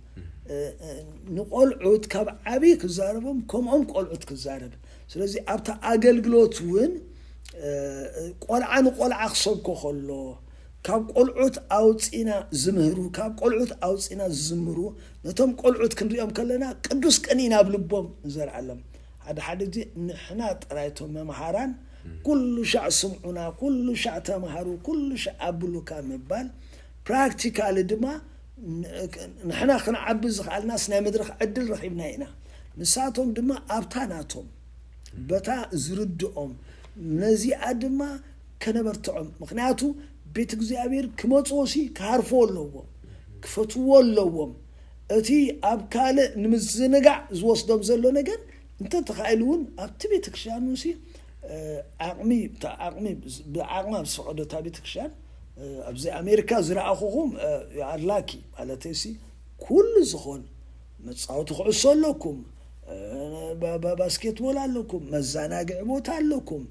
ንቆልዑት ካብ ዓብዪ ክዛረቦም ከምኦም ቆልዑት ክዛረብ። ስለዚ ኣብቲ ኣገልግሎት እውን ቆልዓ ንቆልዓ ክሰብኮ ከሎ ካብ ቆልዑት ኣውፂና ዝምህሩ፣ ካብ ቆልዑት ኣውፂና ዝዝምሩ፣ ነቶም ቆልዑት ክንሪኦም ከለና ቅዱስ ቅንኢ ናብ ልቦም ንዘርኣሎም። ሓደ ሓደ ግዜ ንሕና ጥራይ እቶም መምሃራን ኩሉ ሻዕ ስምዑና፣ ኩሉ ሻዕ ተምሃሩ፣ ኩሉ ሻዕ ኣብሉካ ምባል፣ ፕራክቲካሊ ድማ ንሕና ክንዓቢ ዝኽኣልናስ ናይ መድረኽ ዕድል ረኺብና ኢና። ንሳቶም ድማ ኣብታ ናቶም በታ ዝርድኦም ነዚኣ ድማ ከነበርትዖም። ምክንያቱ ቤት እግዚኣብሔር ክመፅዎ ሲ ክሃርፍዎ ኣለዎም፣ ክፈትዎ ኣለዎም። እቲ ኣብ ካልእ ንምዝንጋዕ ዝወስዶም ዘሎ ነገር እንተተኻኢሉ እውን ኣብቲ ቤተክርስትያኑ ሲ ዓቕሚ ዓቕሚ ብዓቕሚ ኣብ ዝፈቐዶ እታ ቤተክርስትያን ኣብዚ ኣሜሪካ ዝረኣኹኹም ኣርላኪ ማለተይ ሲ ኩሉ ዝኾን መፃወቲ ኩዕሶ ኣለኩም፣ ባስኬትቦል ኣለኩም፣ መዘናግዒ ቦታ ኣለኩም።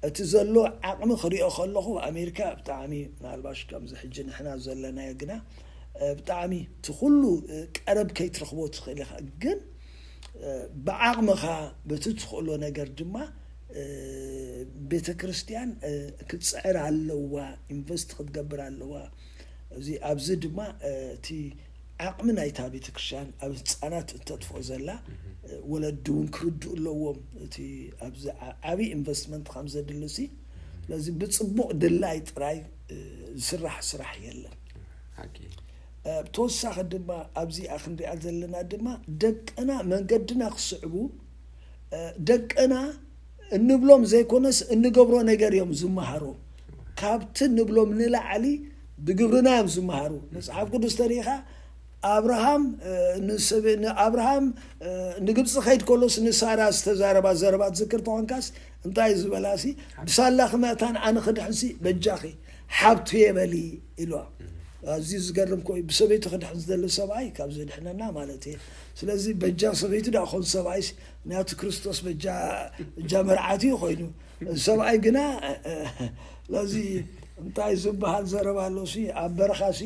እቲ ዘሎ ዓቕሚ ክሪኦ ከለኹ ኣሜሪካ ብጣዕሚ ምናልባሽ ከምዚ ሕጂ ንሕና ዘለናዮ ግና ብጣዕሚ እቲ ኩሉ ቀረብ ከይትረኽቦ ትኽእል ኢኻ። ግን ብዓቕምኻ በቲ ትኽእሎ ነገር ድማ ቤተ ክርስቲያን ክትፅዕር ኣለዋ፣ ኢንቨስት ክትገብር ኣለዋ። እዚ ኣብዚ ድማ እቲ ዓቕሚ ናይታ ቤተ ክርስቲያን ኣብ ህፃናት እተጥፍኦ ዘላ ወለዲ እውን ክርድኡ ኣለዎም። እቲ ኣብዚ ዓብዪ ኢንቨስትመንት ከም ዘድሊ ሲ ስለዚ ብፅቡቕ ድላይ ጥራይ ዝስራሕ ስራሕ የለን። ተወሳኺ ድማ ኣብዚኣ ክንሪኣ ዘለና ድማ ደቅና መንገድና ክስዕቡ ደቅና እንብሎም ዘይኮነስ እንገብሮ ነገር እዮም ዝመሃሩ። ካብቲ ንብሎም ንላዕሊ ብግብርና እዮም ዝመሃሩ። መፅሓፍ ቅዱስ ተሪኻ ኣብርሃም ንሰብ ንኣብርሃም ንግብፂ ከይድ ከሎስ ንሳራ ዝተዛረባ ዘረባ ትዝክር ተኾንካስ እንታይ ዝበላሲ ብሳላኺ መእታን ኣነ ክድሕንሲ በጃኺ ሓብቱ የበሊ ኢልዋ። ኣዝዩ ዝገርም እኮ እዩ። ብሰበይቱ ክድሕን ዝደሊ ሰብኣይ ካብ ዘድሕነና ማለት እየ። ስለዚ በጃ ሰበይቱ ደኣ ኾን ሰብኣይ ሲ-፣ ምክንያቱ ክርስቶስ በጃ፣ በጃ መርዓቱ እዩ ኮይኑ። ሰብኣይ ግና፣ እ፣ እ፣ ስለዚ እንታይ ዝበሃል ዘረባ ኣሎ ሲ፣ ኣብ በረኻ ሲ፣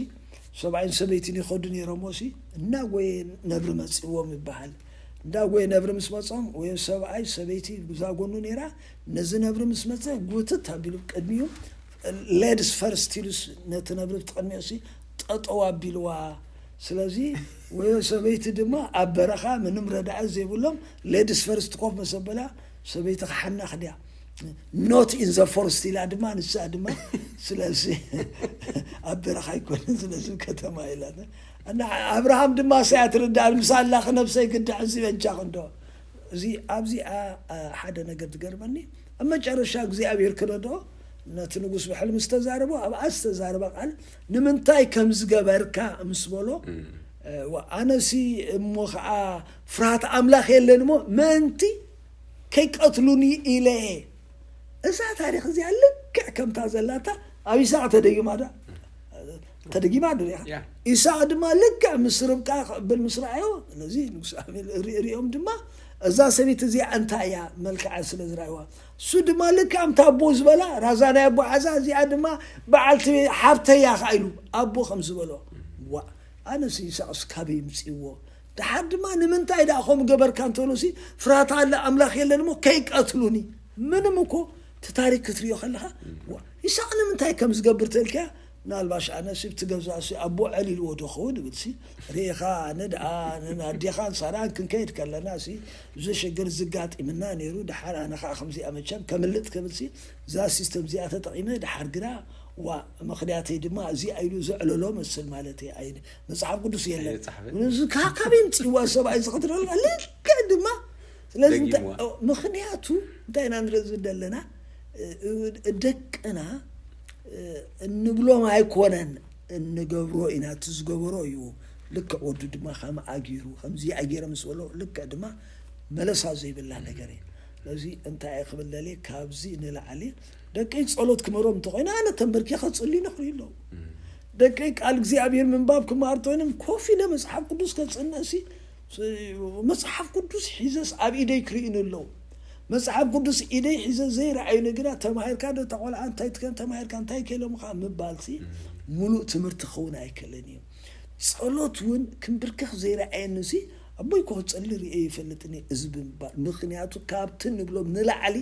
ሰብኣይን ሰበይትን ይኸዱ ነይሮሞ ሲ፣ እናጎየ ነብሪ መጺዎም ይበሃል። እንዳጎየ ነብሪ ምስ መጾም፣ ወይ ሰብኣይ ሰበይቲ ብዛ ጎኑ ነይራ፣ ነዚ ነብሪ ምስ መጸ፣ ጉትት ኣቢሉ ቅድሚኡ፣ ሌድስ ፈርስት ኢሉስ ነቲ ነብሪ ብትቕድሚኡ ሲ፣ ጠጠው ኣቢልዋ። ስለዚ፣ ወይ ሰበይቲ ድማ ኣብ በረኻ ምንም ረዳኢ ዘይብሎም፣ ሌድስ ፈርስት ኮፍ መሰበላ፣ ሰበይቲ ክሓናኽ ድያ? ኖት ኢን ዘ ፎረስት ኢላ ድማ፣ ንሳ ድማ፣ ስለዚ ኣብ በረኻ ኣይኮነን፣ ስለዚ ከተማ ኢላ። እና ኣብርሃም ድማ ሳያ ትርዳእ፣ ምሳላ ክነብሰይ ግዳሕ እዚ በጃ ክንዶ። እዚ፣ ኣብዚኣ፣ ኣ፣ ሓደ ነገር ትገርመኒ። ኣብ መጨረሻ እግዚኣብሔር ክረድኦ ነቲ ንጉስ ብሕልሚ ዝተዛረቦ፣ ኣብኣ ዝተዛረበ ቃል፣ "ንምንታይ ከም ዝገበርካ?" ምስ በሎ፣ እ፣ ዋ፣ ኣነሲ እሞ ኸዓ ፍርሃት ኣምላኽ የለን እሞ፣ "ምእንቲ ከይቀትሉኒ ኢለ እየ." እዛ ታሪኽ እዚኣ ልክዕ ከምታ ዘላታ ኣብ ይስሐቅ ተደጊማ ዳ? ተደጊማ ዶ ሪኢኻ? ያ። ይስሐቅ ድማ ልክዕ ምስ ርብቃ ክቕብል ምስ ረኣዮ፣ ነዚ ንጉስ ኣቤል ሪ-፣ ሪኦም ድማ፣ እዛ ሰበይቲ እዚኣ እንታይ እያ መልክዓ ስለ ዝረኣይዋ፣ እሱ ድማ ልክዕ ከምታ ኣቦ ዝበላ፣ ራዛ ናይ ኣቦ ሓዛ፣ እዚኣ ድማ በዓልቲ ሓብተይ እያ ኸዓ ኢሉ ኣቦ ከም ዝበሎ። ዋ፣ ኣነስ ይስሐቅስ ካበይ ይምፅእዎ? ደሓር ድማ ንምንታይ ደኣ ከምኡ ገበርካ እንተበሎሲ፣ ፍርሃት ኣለ ኣምላኽ የለን እሞ ከይቀትሉኒ። ምንም እኮ እቲ ታሪክ ክትሪኦ ከለኻ፣ ዋ፣ ይስሐቅ ንምንታይ ከም ዝገብር ተልካ፣ ምናልባሽ ኣነሲ ብቲ ገዛእሲ ኣቦ ዕል ኢልዎ ዶ ኸውን እብልሲ፣ ርኢኻ፣ ኣነ ደኣ ነን ኣዴኻን ሳራን ክንከይድ ከለና ሲ፣ እዚ ሽግር ዝጋጢምና ነይሩ፣ ደሓር ኣነ ኸዓ ከምዚኣ መቸም ከምልጥ ክብልሲ፣ እዛ ሲስተም እዚኣ ተጠቒመ፣ ደሓር ግና፣ ዋ፣ ምኽንያተይ ድማ እዚኣ ኢሉ ዘዕለሎ መስል ማለተይ፣ ኣይ፣ መጽሓፍ ቅዱስ የለን። ኣይጻሕፍን። እዚ ካ-፣ ካበይ ምጽእዋ ሰብኣይ እዚ ክትረአ ልክዕ ድማ። ስለዚ እንታይ፣ ደጊምዋ። ኦ፣ ምኽንያቱ እንታይ ኢና ንርኢ ዘለና? እ፣ እ፣ ደቅና፣ እ፣ እንብሎም ኣይኮነን፣ እንገብሮ ኢና። እቲ ዝገበሮ እዩ። ልክዕ ወዱ ድማ ከም ኣጊሩ፣ ከምዚ ኣጊረ ምስ በሎ፣ ልክዕ ድማ መለሳ ዘይብላ ነገር እዩ። ስለዚ እንታይ እየ ክብል ደልየ፣ ካብዚ ንላዕሊ ደቀይ ጸሎት ክመሮም እንተኾይነ፣ ኣነ ተንበርኪኸ ጸልዩ ነኽሪ ኣለዉ። ደቀይ ቃል እግዚኣብሔር ምንባብ ክመሃር እንተኾይኖም፣ ኮፍ ኢለ መጽሓፍ ቅዱስ ከጽንዕሲ፣ ስ-፣ መጽሓፍ ቅዱስ ሒዘስ ኣብ ኢደይ ክርእዩኒ ኣለዉ። መጽሓፍ ቅዱስ ኢደይ ሒዘ ዘይረኣዩኒ ግና፣ "ተማሂርካ ዶ እታ ቆልዓ እንታይ ትከን ተማሂርካ እንታይ ከይሎምኻ?" ምባልሲ፣ ምሉእ ትምህርቲ ክኸውን ኣይክእልን እዩ። ጸሎት እውን ክንብርከኽ ዘይረኣየኒሲ፣ "ኣቦይ እኮ ክጸሊ ርእየ ይፈልጥን እየ" እዚ ብምባል፣ ምኽንያቱ ካብቲ ንብሎም ንላዕሊ፣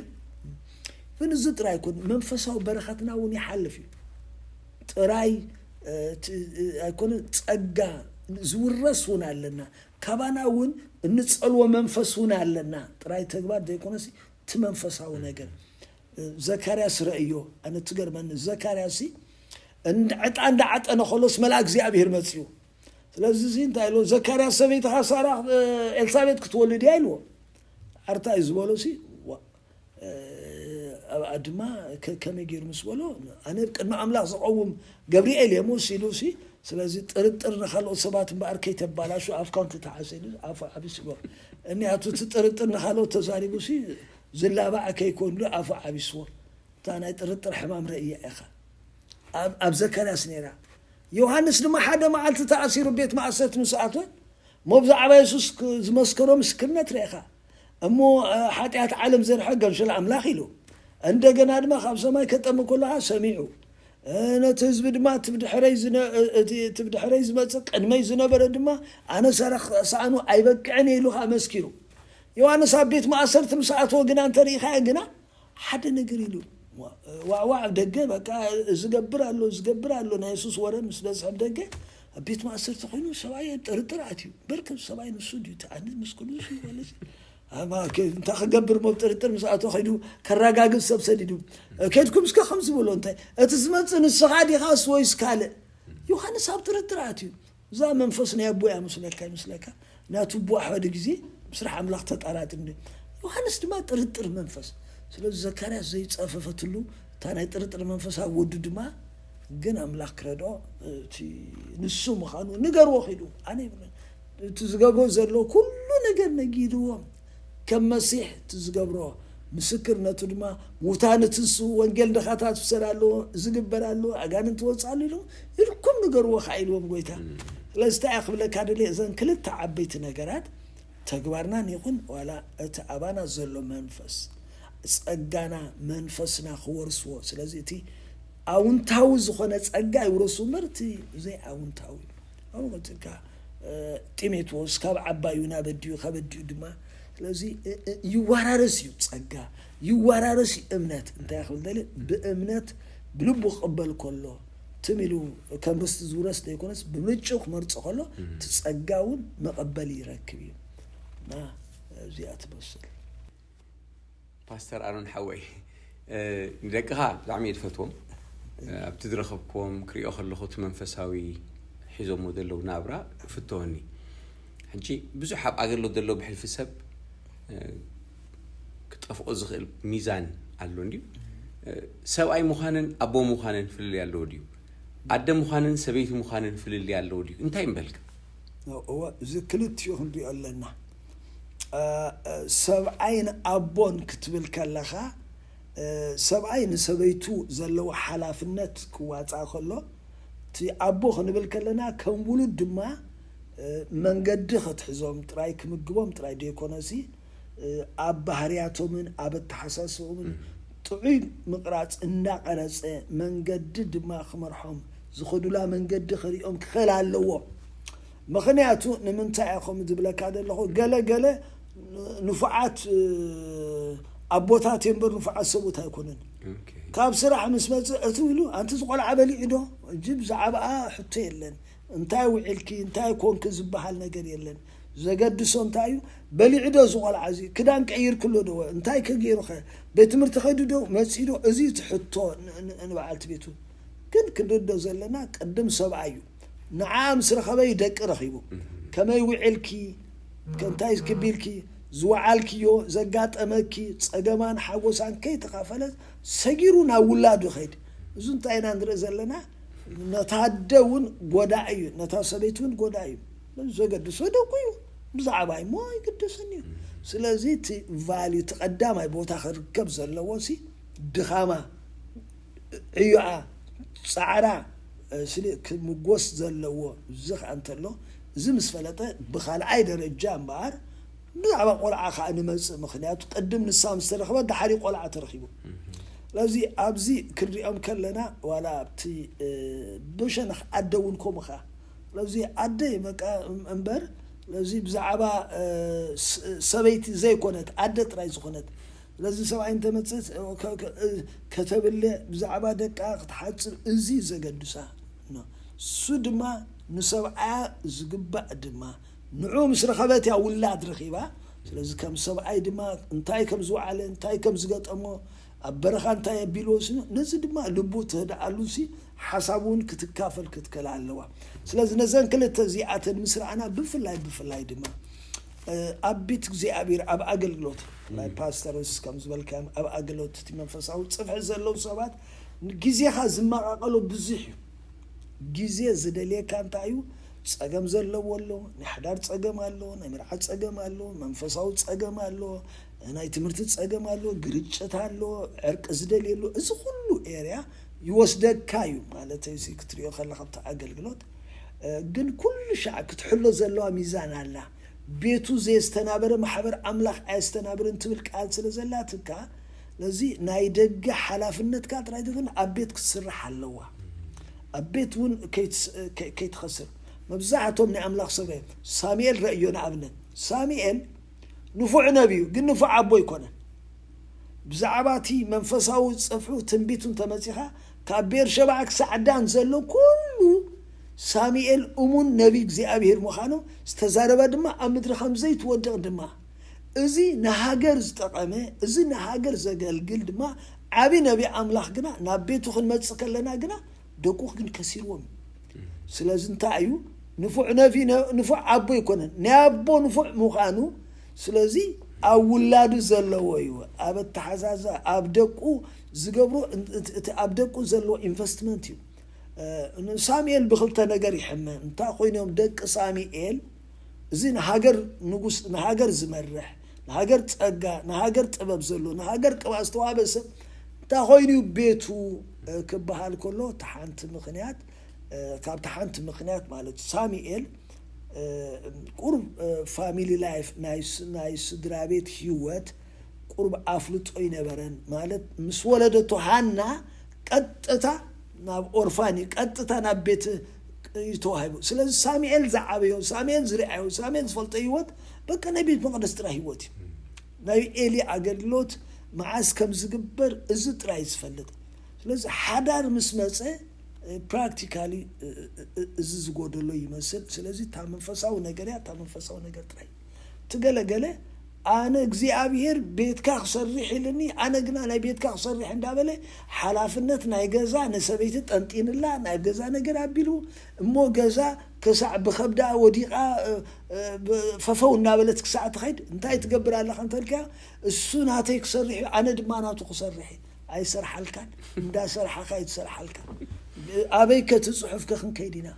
ግን እዚ ጥራይ ኣይኮን፣ መንፈሳዊ በረኸትና እውን ይሓልፍ እዩ። ጥራይ፣ እ፣ ት-፣ እ፣ ኣይኮነን፣ ጸጋ ዝውረስ እውን ኣለና። ካባና እውን እንጸልዎ መንፈስ እውን ኣለና። ጥራይ ተግባር ዘይኮነሲ፣ እቲ መንፈሳዊ ነገር። እ፣ ዘካርያስ ረእዮ፣ ኣነ ትገርመኒ። ዘካርያስ ሲ፣ እንድ-፣ ዕጣ እንዳዓጠነ ከሎስ መልኣክ እግዚኣብሔር መጽኡ። ስለዚ እዚ እንታይ ኢሎ፣ "ዘካርያስ ሰበይትኻ ሳራ፣ እ፣ ኤልሳቤጥ ክትወልድ እያ" ኢልዎ። ኣርታ እዩ ዝበሎ ሲ፣ ዋ፣ እ፣ ኣብኣ ድማ ከ-፣ ከመይ ገይሩ ምስ በሎ፣ "ኣነ ቅድሚ ኣምላኽ ዝቐውም ገብርኤል እየ" ምስ ኢሉ ሲ፣ ስለዚ ጥርጥር ንኻልኦት ሰባት እምበኣር ከይተባላሹ ኣፍካን ትተሓሰ ኢሉ ኣፉ ዓቢስ ይበል። እኒኣቱ እቲ ጥርጥር ንኻልኦት ተዛሪቡ ሲ፣ ዝላባዕ ከይኮን ኢሉ ኣፉ ዓቢስዎ። እታ ናይ ጥርጥር ሕማም ረእያ ኢኻ። ኣብ፣ ኣብ ዘካርያስ ነይራ። ዮሃንስ ድማ ሓደ መዓልቲ ተኣሲሩ ቤት ማእሰርቲ ምስ ኣተወ፣ እሞ ብዛዕባ የሱስ ክ-፣ ዝመስከሮ ምስክርነት ረኢኻ። እሞ፣ እ፣ ሓጢኣት ዓለም ዘርሐ ገምሸል ኣምላኽ ኢሉ። እንደገና ድማ ካብ ሰማይ ከጠሚ ከለኻ ሰሚዑ። እ፣ ነቲ ህዝቢ ድማ እቲ ብድሕረይ ዝነ-፣ እ፣ እቲ፣ እቲ ብድሕረይ ዝመጽእ ቅድመይ ዝነበረ ድማ ኣነ ሰረኽ ሳእኑ ኣይበቅዕን እየ ኢሉ ኸኣ መስኪሩ። ዮሃንስ ኣብ ቤት ማእሰርቲ ምስ ኣተወ ግና እንተ ርኢኻዮ ግና ሓደ ነገር ኢሉ። ዋ-፣ ዋዕዋዕ ኣብ ደገ በቃ ዝገብር ኣሎ፣ ዝገብር ኣሎ። ናይ የሱስ ወረ ምስ በዝሐ ኣብ ደገ ኣብ ቤት ማእሰርቲ ኮይኑ ሰብኣይ ኣብ ጥርጥር ኣትዩ። በርከ ሰብኣይ ንሱ ድዩ? እቲ ኣነ ምስ ኩሉ እሱ ማለት እዩ። ኣማ ከ-፣ እንታይ ክገብር ሞ ጥርጥር ምስ ኣቶ ከይዱ ከረጋግጽ ሰብ ሰዲዱ። ከድኩም እስከ ከምዚ በሎ እንታይ? እቲ ዝመጽእ ንስኻ ዲኻስ ወይስ ካልእ? ዮሃንስ ኣብ ጥርጥር ኣትዩ። እዛ መንፈስ ናይ ኣቦ እያ መስለካ ይመስለካ። ናቱ ኣቦ ሓደ ግዜ ምስራሕ ኣምላኽ ተጣራጥር እንደ ዮሃንስ ድማ ጥርጥር መንፈስ። ስለዚ ዘካርያስ ዘይጸፈፈትሉ እታ ናይ ጥርጥር መንፈስ ኣብ ወዱ ድማ ግን ኣምላኽ ክረድኦ እቲ ንሱ ምዃኑ ንገርዎ ኺዱ። ኣነ ይብለን እቲ ዝገብሮ ዘሎ ኩሉ ነገር ነጊድዎም ከም መሲሕ እቲ ዝገብሮ ምስክርነቱ ድማ ሙታን ትንሱ ወንጌል ድኻታት ፍሰር ኣለዎ ዝግበር ኣለዎ ኣጋንንቲ ወፅእ ኣሎ ኢሉ ኢልኩም ንገርዎ ከዓ ኢልዎም ጎይታ። ስለዚ እንታይ እየ ክብለካ ደልየ፣ እዘን ክልተ ዓበይቲ ነገራት፣ ተግባርናን ይኹን ዋላ እቲ ኣባና ዘሎ መንፈስ፣ ጸጋና መንፈስና ክወርስዎ። ስለዚ እቲ ኣውንታዊ ዝኾነ ጸጋ ይውረሱ እምበር እቲ ዘይኣውንታዊ፣ ኣብኡ ቀጺልካ ጢሞቴዎስ ካብ ዓባዩ ናብ ኣዲኡ፣ ካብ ኣዲኡ ድማ። ስለዚ ይወራረስ እዩ ጸጋ፣ ይወራረስ እዩ እምነት። እንታይ ክብል ደሊ፣ ብእምነት ብልቡ ክቕበል ከሎ፣ ትም ኢሉ ከም ርስቲ ዝውረስ ዘይኮነስ፣ ብምርጭው ክመርጾ ከሎ እቲ ጸጋ እውን መቐበሊ ይረክብ እዩ። እና እዚኣ ትመስል። ፓስተር ኣሮን ሓወይ፣ ንደቅኻ ብጣዕሚ እየ ዝፈትዎም። ኣብቲ ዝረኸብክዎም ክሪኦ ከለኹ እቲ መንፈሳዊ ሒዞሞ ዘለዉ ናብራ ፍተወኒ። ሕጂ ብዙሕ ኣብ ኣገልግሎት ዘሎ ብሕልፊ ሰብ ክጠፍኦ ዝኽእል ሚዛን ኣሎ እንድዩ። ሰብኣይ ምዃንን ኣቦ ምዃንን ፍልልይ ኣለዎ ድዩ? ኣደ ምዃንን ሰበይቲ ምዃንን ፍልልይ ኣለዎ ድዩ? እንታይ ምበልካ? እወ፣ እዚ ክልቲኡ ክንሪኦ ኣለና። ሰብኣይን ኣቦን ክትብል ከለኻ፣ ሰብኣይ ንሰበይቱ ዘለዎ ሓላፍነት ክዋፃእ ከሎ፣ እቲ ኣቦ ክንብል ከለና ከም ውሉድ ድማ መንገዲ ክትሕዞም ጥራይ፣ ክምግቦም ጥራይ ደይኮነሲ፣ ኣብ ባህርያቶምን ኣብ ኣተሓሳስቦምን ጥዑይ ምቕራፅ እናቐረፀ መንገዲ ድማ ክመርሖም፣ ዝኸዱላ መንገዲ ክሪኦም ክኽእል ኣለዎ። ምኽንያቱ ንምንታይ እየ ከምኡ ዝብለካ ዘለኹ? ገለ ገለ ንፉዓት ኣቦታት እዮም እምበር ንፉዓት ሰብኡት ኣይኮኑን። ካብ ስራሕ ምስ መፅእ እትው ኢሉ ኣንቲ ዝቆልዓ በሊዑ ዶ? እጂ ብዛዕባኣ ሕቶ የለን። እንታይ ውዒልኪ እንታይ ኮንኪ ዝበሃል ነገር የለን። ዘገድሶ እንታይ እዩ? በሊዑ ዶ ዝቆልዓ እዚ? ክዳን ቀይርክሎ ዶ? እንታይ ከ ገይሩኸ? ቤት ትምህርቲ ከይዱ ዶ? መፂኡ ዶ? እዚ እቲ ሕቶ ንበዓልቲ ቤቱ። ግን ክንርዶ ዘለና ቅድም ሰብኣይ እዩ። ንዓ ምስ ረኸበ እዩ ደቂ ረኺቡ። ከመይ ውዒልኪ፣ እንታይ ክቢልኪ፣ ዝወዓልክዮ፣ ዘጋጠመኪ ጸገማን ሓጎሳን ከይተኻፈለ ሰጊሩ ናብ ውላዱ ይኸይድ። እዚ እንታይ ኢና ንርኢ ዘለና? ነታ ኣደ እውን ጎዳኢ እዩ፣ ነታ ሰበይቲ እውን ጎዳኢ እዩ። ዘገድሶ ደቁ እዩ። ብዛዕባ እሞ ኣይግደሰን እዩ። ስለዚ እቲ ቫልዩ፣ እቲ ቀዳማይ ቦታ ክርከብ ዘለዎ ሲ ድኻማ፣ ዕዮኣ፣ ጻዕራ፣ ስለ ክምጎስ ዘለዎ። እዚ ኸኣ እንተሎ፣ እዚ ምስ ፈለጠ ብኻልኣይ ደረጃ እምበኣር ብዛዕባ ቆልዓ ኸኣ ንመጽእ። ምኽንያቱ ቅድም ንሳ ምስ ተረኽበት ደሓር እዩ ቆልዓ ተረኺቡ። ስለዚ ኣብዚ ክንሪኦም ከለና ዋላ ኣብቲ ብሸነኽ ኣደ እውን ከምኡ ኸኣ። ስለዚ ኣደ በቃ እምበር ስለዚ ብዛዕባ ሰበይቲ ዘይኮነት ኣደ ጥራይ ዝኾነት ስለዚ ሰብኣይ እንተመፅእ ከተብልዕ ብዛዕባ ደቃ ክትሓፅብ እዚ ዘገድሳ። እሱ ድማ ንሰብኣያ ዝግባእ ድማ ንዑ ምስ ረኸበት እያ ውላድ ረኺባ። ስለዚ ከም ሰብኣይ ድማ እንታይ ከም ዝወዓለ እንታይ ከም ዝገጠሞ ኣብ በረኻ እንታይ ኣቢልዎ ሲ ነዚ ድማ ልቡ ትህድኣሉ ሲ ሓሳብ እውን ክትካፈል ክትክእል ኣለዋ። ስለዚ ነዘን ክልተ እዚኣተን ምስ ረኣና ብፍላይ ብፍላይ ድማ ኣብ ቤት እግዚኣብሔር ኣብ ኣገልግሎት ናይ ፓስተርስ ከም ዝበልካዮም ኣብ ኣገልግሎት እቲ መንፈሳዊ ፅፍሒ ዘለዉ ሰባት ግዜኻ ዝመቃቀሎ ብዙሕ እዩ። ግዜ ዝደልየካ እንታይ እዩ? ፀገም ዘለዎ ኣሎ፣ ናይ ሓዳር ፀገም ኣሎ፣ ናይ መርዓ ፀገም ኣሎ፣ መንፈሳዊ ፀገም ኣሎ፣ ናይ ትምህርቲ ፀገም ኣሎ፣ ግርጭት ኣሎ፣ ዕርቂ ዝደልየሉ እዚ ኩሉ ኤርያ ይወስደካ እዩ ማለት እዩ ክትሪኦ ከለካ ኣብቲ ኣገልግሎት። ግን ኩሉ ሻዕ ክትሕሎ ዘለዋ ሚዛን ኣላ። ቤቱ ዘየስተናበረ ማሕበር ኣምላኽ ኣየስተናብርን ትብል ቃል ስለ ዘላትካ ነዚ ናይ ደገ ሓላፍነትካ ጥራይ ዘይኮነ ኣብ ቤት ክትስራሕ ኣለዋ። ኣብ ቤት እውን ከይትኸስር። መብዛሕቶም ናይ ኣምላኽ ሰብ ሳሙኤል ረእዮ ንኣብነት ሳሙኤል ንፉዕ ነቢዩ ግን ንፉዕ ኣቦ ኣይኮነን። ብዛዕባ እቲ መንፈሳዊ ጽፍሑ ትንቢቱ እንተመጺኻ ካብ ቤርሸባ ክሳዕ ዳን ዘሎ ኩሉ ሳሙኤል እሙን ነቢ እግዚኣብሔር ምዃኑ ዝተዛረበ ድማ ኣብ ምድሪ ከም ዘይትወድቕ ድማ እዚ ንሃገር ዝጠቐመ እዚ ንሃገር ዘገልግል ድማ ዓቢ ነቢ ኣምላኽ ግና ናብ ቤቱ ክንመጽእ ከለና ግና ደቁ ግን ከሲርዎም። ስለዚ እንታይ እዩ ንፉዕ ነቢ ንፉዕ ኣቦ ኣይኮነን ናይ ኣቦ ንፉዕ ምዃኑ። ስለዚ ኣብ ውላዱ ዘለዎ እዩ ኣብ ኣተሓዛዛ ኣብ ደቁ ዝገብሮ እቲ ኣብ ደቁ ዘለዎ ኢንቨስትመንት እዩ። ሳሙኤል ብክልተ ነገር ይሕመ እንታይ ኮይኖም ደቂ ሳሙኤል እዚ ንሃገር ንጉስ ንሃገር ዝመርሕ ንሃገር ጸጋ ንሃገር ጥበብ ዘሎ ንሃገር ቅብኣ ዝተዋህበ ሰብ እንታይ ኮይኑ ቤቱ ክበሃል ከሎ እቲ ሓንቲ ምኽንያት ካብቲ ሓንቲ ምኽንያት ማለት ሳሙኤል ቁሩብ ፋሚሊ ላይፍ ናይ ስድራ ቤት ህይወት ቁሩብ ኣፍልጦ ይነበረን። ማለት ምስ ወለደቶ ሃና ቀጥታ ናብ ኦርፋን እዩ፣ ቀጥታ ናብ ቤት እዩ ተዋሂቡ። ስለዚ ሳሙኤል ዝዓበዮ፣ ሳሙኤል ዝረኣዮ፣ ሳሙኤል ዝፈልጦ ህይወት በቃ ናይ ቤት መቕደስ ጥራይ ህይወት እዩ። ናይ ኤሊ ኣገልግሎት መዓስ ከም ዝግበር እዚ ጥራይ ዝፈልጥ። ስለዚ ሓዳር ምስ መጸ ፕራክቲካሊ እዚ ዝጎደሎ ይመስል። ስለዚ እታ መንፈሳዊ ነገር እያ፣ እታ መንፈሳዊ ነገር ጥራይ ትገለገለ። ኣነ እግዚኣብሔር ቤትካ ክሰርሕ ኢልኒ፣ ኣነ ግና ናይ ቤትካ ክሰርሕ እንዳበለ ሓላፍነት ናይ ገዛ ንሰበይቲ ጠንጢንላ ናይ ገዛ ነገር ኣቢሉ እሞ ገዛ ክሳዕ ብኸብዳ ወዲቓ ፈፈው እናበለት ክሳዕ ትኸይድ እንታይ ትገብር ኣለኻ እንተልካ እሱ ናተይ ክሰርሕ እዩ፣ ኣነ ድማ ናቱ ክሰርሕ እዩ። ኣይሰርሓልካን፣ እንዳሰርሓኻ ኣይትሰርሓልካን። ኣበይ ከትፅሑፍ ከ ክንከይድ ኢና?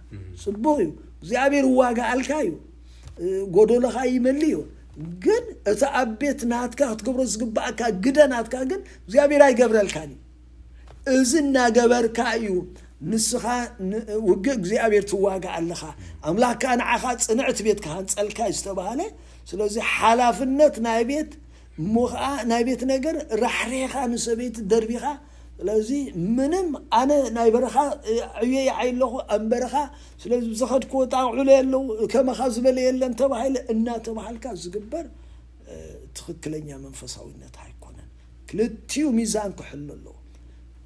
ፅቡቕ እዩ፣ እግዚኣብሔር ዋጋ ኣልካ እዩ፣ ጎዶሎኻ ይመሊ እዩ። ግን እቲ ኣብ ቤት ናትካ ክትገብሮ ዝግባእካ ግደ ናትካ ግን እግዚኣብሔር ኣይገብረልካን እዩ። እዚ እናገበርካ እዩ ንስኻ ውግእ እግዚኣብሔር ትዋጋ ኣለኻ። ኣምላኽ ከዓ ንዓኻ ፅንዕቲ ቤት ክሃንፀልካ እዩ ዝተባሃለ። ስለዚ ሓላፍነት ናይ ቤት እሞ ከዓ ናይ ቤት ነገር ራሕሪሕኻ ንሰበይቲ ደርቢኻ። ስለዚ ምንም ኣነ ናይ በረኻ ዕዮ ይዓይ ኣለኹ ኣብ በረኻ። ስለዚ ብዝኸድክዎ ጣቕዑለ ኣለዉ ከመኻ ዝበለ የለን ተባሂለ እናተባሃልካ ዝግበር ትኽክለኛ መንፈሳዊነት ኣይኮነን። ክልቲኡ ሚዛን ክሕሉ ኣለዎ።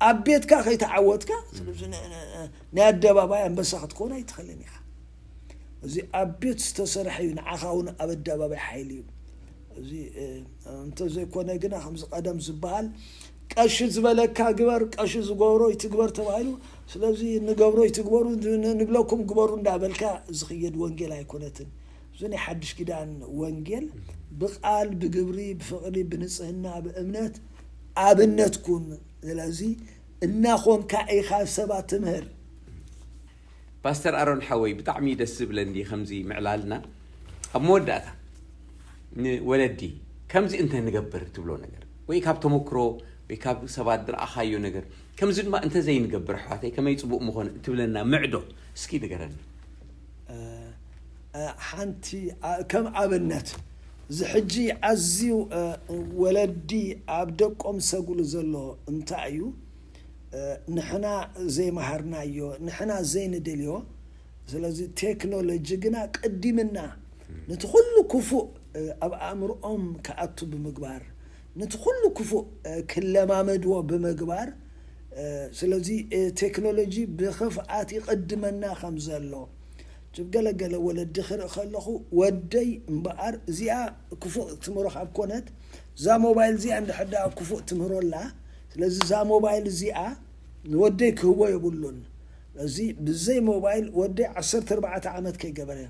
ኣብ ቤትካ ከይተዓወትካ ናይ ኣደባባይ ኣንበሳ ክትኮን ኣይትኽእልን ኢኻ። እዚ ኣብ ቤት ዝተሰርሐ እዩ ንዓኻ እውን ኣብ ኣደባባይ ሓይሊ እዩ። እዚ እንተዘይኮነ ግና ከምዚ ቀደም ዝበሃል ቀሺ ዝበለካ ግበር፣ ቀሺ ዝገብሮ ይትግበር ተባሂሉ። ስለዚ ንገብሮ ይትግበሩ፣ ንብለኩም ግበሩ እንዳበልካ ዝኽየድ ወንጌል ኣይኮነትን። እዚ ናይ ሓድሽ ኪዳን ወንጌል ብቓል፣ ብግብሪ፣ ብፍቕሪ፣ ብንጽህና፣ ብእምነት ኣብነት ኩን። ስለዚ እናኾንካ ኢኻ ሰባት ትምህር። ፓስተር ኣሮን ሓወይ ብጣዕሚ ደስ ዝብለኒ ከምዚ ምዕላልና። ኣብ መወዳእታ ንወለዲ ከምዚ እንተ ንገብር ትብሎ ነገር ወይ ካብ ተመክሮ ወይ ካብ ሰባት ዝረኣኻዮ ነገር ከምዚ ድማ እንተዘይንገብር ኣሕዋተይ ከመይ ፅቡቕ ምኾነ እትብለና ምዕዶ እስኪ ንገረኒ። ሓንቲ ከም ኣብነት እዚ ሕጂ ኣዝዩ ወለዲ ኣብ ደቆም ሰጉሉ ዘሎ እንታይ እዩ? ንሕና ዘይመሃርናዮ ንሕና ዘይንደልዮ። ስለዚ ቴክኖሎጂ ግና ቅዲምና ነቲ ኩሉ ክፉእ ኣብ ኣእምርኦም ክኣቱ ብምግባር ነቲ ኩሉ ክፉእ ክለማመድዎ ብምግባር። ስለዚ ቴክኖሎጂ ብኽፍኣት ይቕድመና ከም ዘሎ ብ ገለገለ ወለዲ ክርኢ ከለኹ ወደይ እምበኣር እዚኣ ክፉእ ትምህሮ ካብ ኮነት እዛ ሞባይል እዚኣ እንድሕር ደኣ ክፉእ ትምህሮ ኣላ። ስለዚ እዛ ሞባይል እዚኣ ንወደይ ክህቦ የብሉን። እዚ ብዘይ ሞባይል ወደይ ዓሰርተ ኣርባዕተ ዓመት ከይገበረ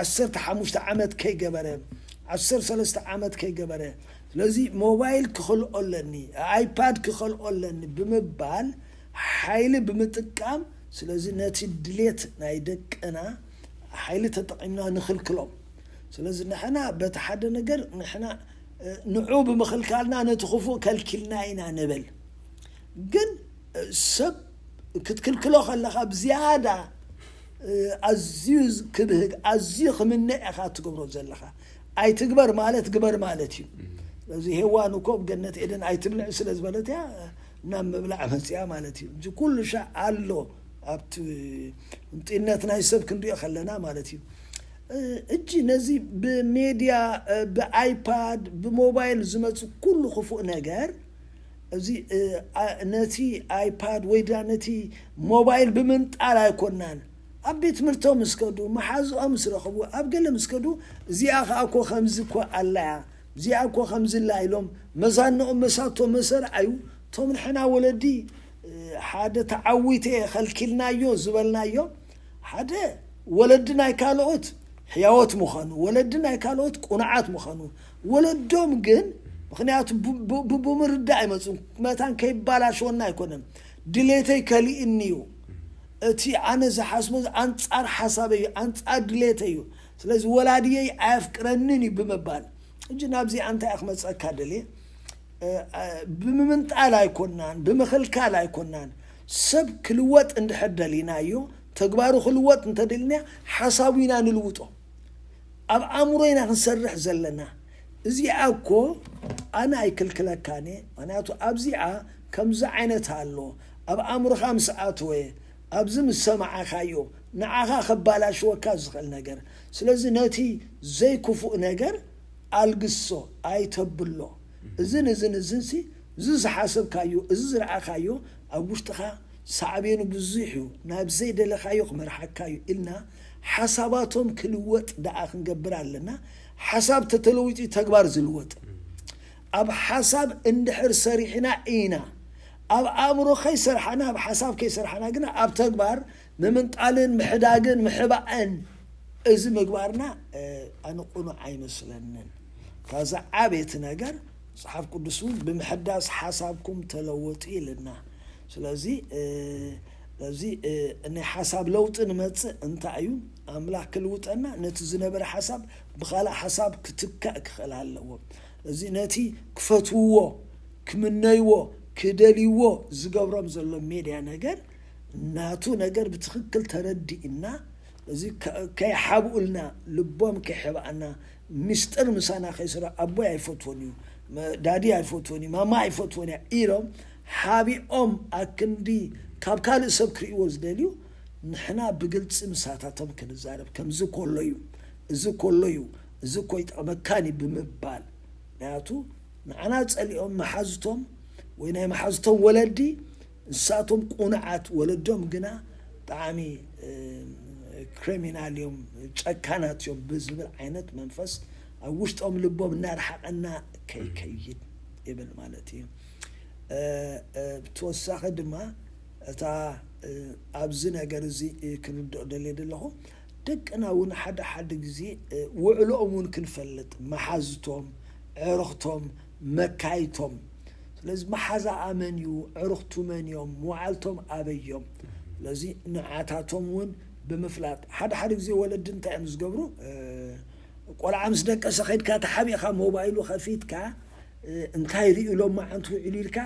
ዓሰርተ ሓሙሽተ ዓመት ከይገበረ ዓሰርተ ሰለስተ ዓመት ከይገበረ ስለዚ ሞባይል ክኸልኦ ኣለኒ ኣይፓድ ክኸልኦ ኣለኒ ብምባል ሓይሊ ብምጥቃም ስለዚ ነቲ ድሌት ናይ ደቅና ሓይሊ ተጠቒምና ንኽልክሎም። ስለዚ ንሕና በቲ ሓደ ነገር ንሕና ንዑ ብምኽልካልና ነቲ ክፉእ ከልኪልና ኢና ንብል። ግን ሰብ ክትክልክሎ ከለኻ ብዝያዳ ኣዝዩ ክብህግ ኣዝዩ ክምንዕ ኢኻ ትገብሮ ዘለኻ። ኣይትግበር ማለት ግበር ማለት እዩ። ስለዚ ሄዋን እኮ ኣብ ገነት ኤደን ኣይትብልዕ ስለ ዝበለት እያ ናብ ምብላዕ መፅያ ማለት እዩ። እዚ ኩሉ ሻዕ ኣሎ ኣብቲ ጢነት ናይ ሰብ ክንሪኦ ከለና ማለት እዩ። እጂ ነዚ ብሜድያ ብኣይፓድ ብሞባይል ዝመፁ ኩሉ ክፉእ ነገር እዚ ነቲ ኣይፓድ ወይ ድኣ ነቲ ሞባይል ብምንጣል ኣይኮናን። ኣብ ቤት ትምህርቶም ምስ ከዱ መሓዝኦም ምስ ረኸቡ ኣብ ገለ ምስ ከዱ እዚኣ ከዓ እኮ ከምዚ እኮ ኣላያ እዚኣ እኮ ከምዚ ኣላ ኢሎም መዛንኦም መሳቶ መሰርዓዩ እቶም ንሕና ወለዲ ሓደ ተዓዊተ ከልኪልናዮ ዝበልናዮ ሓደ ወለዲ ናይ ካልኦት ሕያወት ምዃኑ ወለዲ ናይ ካልኦት ቁኑዓት ምዃኑ ወለዶም ግን ምክንያቱ ብምርዳእ ኣይመፁን መታን ከይባላሸወና ኣይኮነን ድሌተይ ከሊእኒ እዩ እቲ ኣነ ዝሓስቦ ኣንፃር ሓሳበይ እዩ ኣንፃር ድሌተይ እዩ ስለዚ ወላድየይ ኣየፍቅረንን እዩ ብምባል እጂ ናብዚ እንታይ ክመፀካ ደልየ ብምምንጣል ኣይኮናን ብምኽልካል ኣይኮናን ሰብ ክልወጥ እንድሕር ደሊናዮ፣ ተግባሩ ክልወጥ እንተደሊና፣ ሓሳቡ ኢና ንልውጦ። ኣብ ኣእምሮ ኢና ክንሰርሕ ዘለና። እዚኣ እኮ ኣነ ኣይክልክለካን እየ። ምኽንያቱ ኣብዚኣ ከምዚ ዓይነት ኣሎ። ኣብ ኣእምሮኻ ምስ ኣተወ፣ ኣብዚ ምስ ሰማዕኻዮ፣ ንዓኻ ከባላሽወካ ዝኽእል ነገር። ስለዚ ነቲ ዘይክፉእ ነገር ኣልግሶ፣ ኣይተብሎ። እዝን እዝን እዝንሲ፣ እዚ ዝሓሰብካዮ፣ እዚ ዝረኣኻዮ ኣብ ውሽጥኻ ሳዕቤኑ ብዙሕ እዩ፣ ናብ ዘይደለኻዮ ክመርሓካ እዩ ኢልና ሓሳባቶም ክልወጥ ደኣ ክንገብር ኣለና። ሓሳብ ተተለዊጡ እዩ ተግባር ዝልወጥ። ኣብ ሓሳብ እንድሕር ሰሪሕና ኢና። ኣብ ኣእምሮ ከይሰርሓና፣ ኣብ ሓሳብ ከይሰርሓና ግና ኣብ ተግባር ምምንጣልን ምሕዳግን ምሕባእን እዚ ምግባርና፣ እ፣ ኣነ ቅኑዕ ኣይመስለንን። እታ ዝዓበየት ነገር መጽሓፍ ቅዱስ እውን ብምሕዳስ ሓሳብኩም ተለወጡ ኢልና። ስለዚ፣ እ፣ ስለዚ፣ እ፣ ናይ ሓሳብ ለውጢ ንመጽእ እንታይ እዩ? ኣምላኽ ክልውጠና ነቲ ዝነበረ ሓሳብ ብኻልእ ሓሳብ ክትካእ ክኽእል ኣለዎ። እዚ ነቲ ክፈትውዎ፣ ክምነይዎ፣ ክደልይዎ ዝገብሮም ዘሎ ሜድያ ነገር ናቱ ነገር ብትኽክል ተረዲእና፣ እዚ ከ-፣ ከይሓብኡልና፣ ልቦም ከይሕብኣና፣ ምስጢር ምሳና ከይስረ፣ ኣቦይ ኣይፈትዎን እዩ፣ መ-፣ ዳዲ ኣይፈትዎን እዩ፣ ማማ ኣይፈትዎን እያ ኢሎም ሓቢኦም ኣክንዲ ካብ ካልእ ሰብ ክርእይዎ ዝደልዩ፣ ንሕና ብግልጺ ምሳታቶም ክንዛረብ፣ ከምዚ ኮሎ እዩ፣ እዚ ኮሎ እዩ፣ እዚ እኮ ይጠቕመካን እዩ ብምባል፣ ምኽንያቱ ንዓና ጸሊኦም መሓዝቶም ወይ ናይ መሓዝቶም ወለዲ፣ ንሳቶም ቁኑዓት፣ ወለዶም ግና ብጣዕሚ፣ እ፣ ክሪሚናል እዮም፣ ጨካናት እዮም ብዝብል ዓይነት መንፈስ ኣብ ውሽጦም ልቦም እናረሓቐና ከይከይድ ይብል ማለት እዩ። እ፣ እ፣ ብተወሳኺ ድማ እታ፣ እ፣ ኣብዚ ነገር እዚ፣ እ፣ ክንርድኦ ደልየ ዘለኹ፣ ደቅና እውን ሓደ ሓደ ግዜ፣ እ፣ ውዕሎኦም እውን ክንፈልጥ፣ መሓዝቶም፣ ዕርኽቶም፣ መካይቶም። ስለዚ መሓዛኣ መን እዩ፣ ዕርኽቱ መን እዮም፣ መዋዕልቶም ኣበይ እዮም? ስለዚ ንዓታቶም እውን ብምፍላጥ፣ ሓደ ሓደ ግዜ ወለዲ እንታይ እዮም ዝገብሩ? እ፣ ቆልዓ ምስ ደቀሰ ከይድካ ተሓቢእኻ ሞባይሉ ከፊትካ፣ እ፣ እንታይ ርእዩ ሎማዓንቲ ውዒሉ ኢልካ፣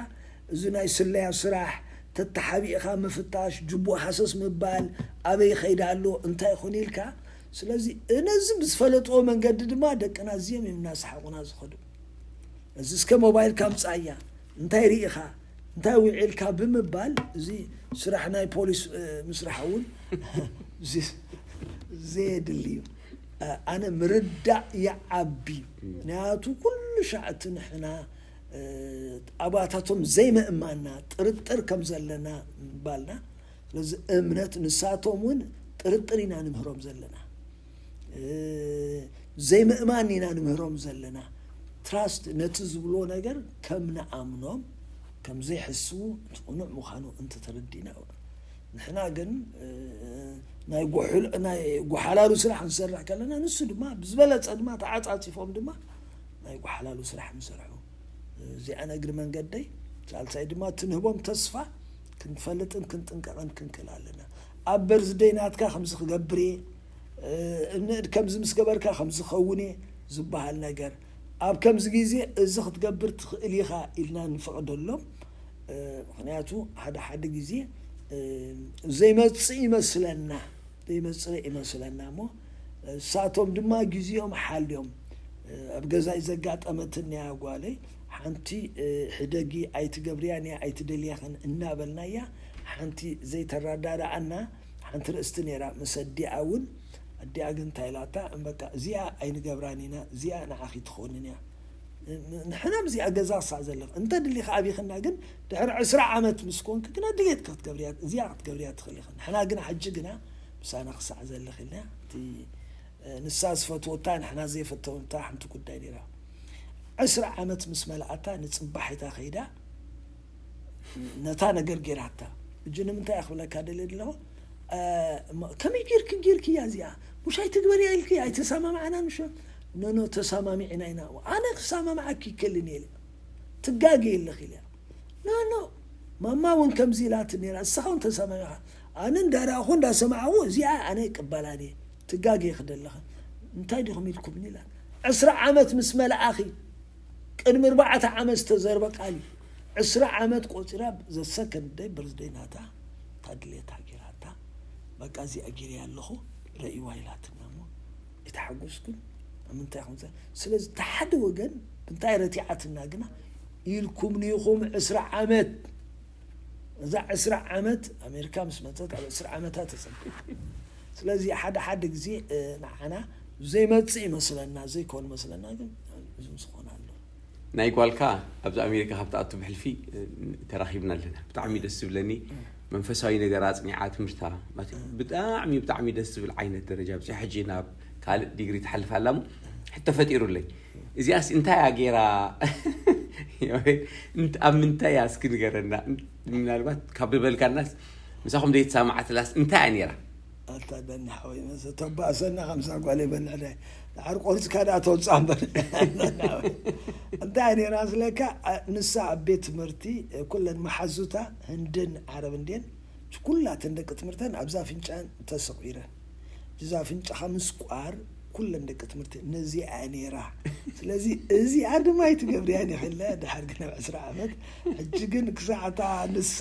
እዚ ናይ ስለያ ስራሕ ተተሓቢእኻ ምፍታሽ፣ ጅቡእ ሃሰስ ምባል፣ ኣበይ ይኸይድ ኣሎ፣ እንታይ ይኹን ኢልካ። ስለዚ ነዚ ብዝፈለጥዎ መንገዲ ድማ ደቅና እዚኦም እዮም እናሰሓቑና ዝኸዱ። እዚ እስከ ሞባይልካ ምጻያ፣ እንታይ ርኢኻ፣ እንታይ ውዒልካ ብምባል፣ እዚ ስራሕ ናይ ፖሊስ፣ እ፣ ምስራሕ እውን እዚ ዘየድሊ እዩ። እ፣ ኣነ ምርዳእ ይዓቢ። ምኽንያቱ ኩሉ ሻዕ እቲ ንሕና፣ እ፣ ኣባታቶም ዘይምእማንና፣ ጥርጥር ከም ዘለና ምባልና፣ ስለዚ እምነት ንሳቶም እውን ጥርጥር ኢና ንምህሮም ዘለና። እ፣ ዘይምእማን ኢና ንምህሮም ዘለና። ትራስት ነቲ ዝብልዎ ነገር ከም ንኣምኖም፣ ከም ዘይሕስቡ፣ እቲ ቅኑዕ ምዃኑ እንተተረዲእና። ንሕና ግን፣ እ፣ ናይ ጉሑል-፣ ናይ ጓሓላሉ ስራሕ ንሰርሕ ከለና፣ ንሱ ድማ ብዝበለጸ ድማ ተዓጻጺፎም ድማ ናይ ጓሓላሉ ስራሕ ንሰርሑ። እዚኣን እግሪ መንገደይ። ሳልሳይ ድማ እቲ ንህቦም ተስፋ ክንፈልጥን ክንጥንቀቕን ክንክእል ኣለና። ኣብ በርዝደይ ናትካ ከምዚ ክገብር እየ፣ እ፣ እብኒ እድ ከምዚ ምስ ገበርካ ከምዚ ክኸውን እየ ዝበሃል ነገር፣ ኣብ ከምዚ ግዜ እዚ ክትገብር ትኽእል ኢኻ ኢልና ንፈቕደሎም። እ፣ ምኽንያቱ ሓደ ሓደ ግዜ፣ እ፣ ዘይመጽእ ይመስለና፣ ዘይመጽእ ይመስለና እሞ፣ እሳቶም ድማ ግዜኦም ሓልዮም፣ እ፣ ኣብ ገዛይ ዘጋጠመትኒ እያ ጓለይ፣ ሓንቲ፣ እ፣ ሕደጊ ኣይትገብርያን እያ ኣይትደልያኽን እናበልናያ፣ ሓንቲ ዘይተረዳድኣና ሓንቲ ርእስቲ ነይራ። ምስ ኣዲኣ እውን፣ ኣዲኣ ግን እንታይ ኢላታ፣ በቃ እዚኣ ኣይንገብራን ኢና፣ እዚኣ ንዓኺ ትኾንን እያ። ንሕና ምስዚኣ ገዛ ክሳዕ ዘለኽ፣ እንተ ድሊኻ ኣቢኽና ግን ድሕሪ ዕስራ ዓመት ምስ ኮንክ ግና ድሌትካ ክትገብርያ፣ እዚኣ ክትገብርያ ትኽእል ኢኻ። ንሕና ግና ሕጂ ግና ምሳና ክሳዕ ዘለኽ ኢልና፣ እቲ፣ እ፣ ንሳ ዝፈትወታ ንሕና ዘይፈተውንታ ሓንቲ ጉዳይ ነይራ። ዕስራ ዓመት ምስ መልኣታ ንጽባሒታ ከይዳ ነታ ነገር ጌራታ። ሕጂ ንምንታይ እያ ክብለካ ደልየ ኣለኹ? እ፣ እሞ ከመይ ጌርኪ ጌርክያ እዚኣ? ሙሽ ኣይትግበርያ ኢልኪ ኣይተሰማማዕናን ምሽ? ኖ፣ ኖ፣ ተሰማሚዕና ኢና። ኣነ ክሰማማዓኪ ይከልን እየ ኢለ። ትጋገ የለኺ ኢለ። ኖ፣ ኖ፣ ማማ እውን ከምዚ ኢላትኒ ነይራ፣ ንስኻ እውን ተሰማሚዕኻ። ኣነ እንዳረኣኹ እንዳሰማዕኹ እዚኣ ኣነ ይቅበላን እየ። ትጋገ ክደለኻ። እንታይ ዲኹም ኢልኩምኒ ኢላ። ዕስራ ዓመት ምስ መልኣኺ ቅድሚ ኣርባዕተ ዓመት ዝተዘርበ ቃል እዩ። ዕስራ ዓመት ቆፂራ ዘሰከንደይ በርዝደይ ናታ ታድሌታ ጌራታ በቃ እዚኣ ጌርያ ኣለኹ ረእይዋ ኢላትና እሞ ኣይተሓጎስኩን። ኣብ ምንታይ ኹም ስለዚ ተሓደ ወገን እንታይ ረቲዓትና ግና ኢልኩም ኒኹም ዕስራ ዓመት እዛ ዕስራ ዓመት ኣሜሪካ ምስ መፀት ኣብ ዕስራ ዓመታ ተፀንቀ ስለዚ ሓደ ሓደ ግዜ ንዓና ዘይመፅእ ይመስለና ዘይኮን መስለና ግን እዚም ዝኾነ ኣሎ። ናይ ጓልካ ኣብዚ ኣሜሪካ ካብ ትኣቱ ብሕልፊ ተራኺብና ኣለና። ብጣዕሚ ደስ ዝብለኒ መንፈሳዊ ነገር ኣፅኒዓ ትምህርታ ብጣዕሚ ብጣዕሚ ደስ ዝብል ዓይነት ደረጃ ብፅያ ሕጂ ናብ ካልእ ዲግሪ ትሓልፍ ኣላ ሞ ሕቶ ፈጢሩለይ። እዚኣስ እንታይ እያ ገይራ? ኣብ ምንታይ እያ እስኪ ንገረና። ምናልባት ካብ ዝበልካናስ ምሳኹም ዘይተሳማዕትላስ እንታይ እያ ነይራ? ኣታ ደኒ ሓወይ መሰ ተባእሰና ከምሳ ጓል ይበልዕ ዳይ ድሓር ቆርፅካ ዳ ተውፅኣ እምበር እንታይ ነይራ ስለካ ንሳ ኣብ ቤት ትምህርቲ ኩለን መሓዙታ ህንድን ዓረብ እንድየን ኩላተን ደቂ ትምህርተን ኣብዛ ኣፍንጫን ተሰቒረን እዛ ኣፍንጫኻ ምስቋር ኩለን ደቂ ትምህርቲ ነዚኣ ነይራ ስለዚ እዚኣ ድማ ኣይትገብርያን ይኽእለ ድሓር ግን ኣብ ዕስራ ዓመት ሕጂ ግን ክሳዕታ ንሳ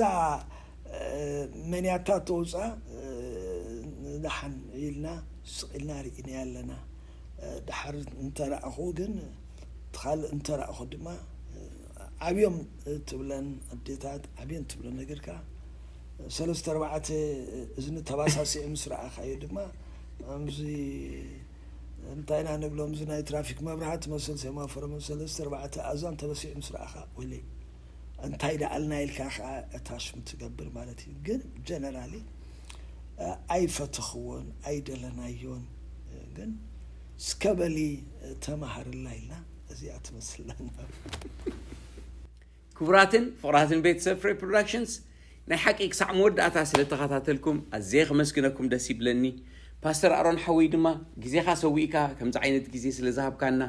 መን ያታ ተውፃ ደሓን ኢልና ስቕ ኢልና ርኢናያ ኣለና። ድሓር እንተረእኹ ግን ትኻልእ እንተረእኹ ድማ ዓብዮም ትብለን ኣዴታት ዓብየን ትብለን ነገር ከዓ ሰለስተ ኣርባዕተ እዝኒ ተባሳሲዑ ምስ ረኣኻዮ ድማ ኣምዚ እንታይ ኢና ንብሎ ምዚ ናይ ትራፊክ መብርሃ ትመስል ሴማፎሮ ሰለስተ ኣርባዕተ ኣዛን ተበሲዑ ምስ ረኣኻ ወለይ እንታይ ደኣልና ኢልካ ከዓ ኣታሽም ትገብር ማለት እዩ ግን ጀነራሊ ኣይፈተኽዎን ኣይደለናዮን ግን ስከበሊ ተማሃርላ ኢልና እዚኣ ትመስልና ክቡራትን ፍቕራትን ቤተሰብ ፍሬ ፕሮዳክሽንስ ናይ ሓቂ ክሳዕ መወዳእታ ስለ ተኸታተልኩም ኣዝየ ከመስግነኩም ደስ ይብለኒ። ፓስተር ኣሮን ሓወይ ድማ ግዜኻ ሰዊእካ ከምዚ ዓይነት ግዜ ስለ ዝሃብካና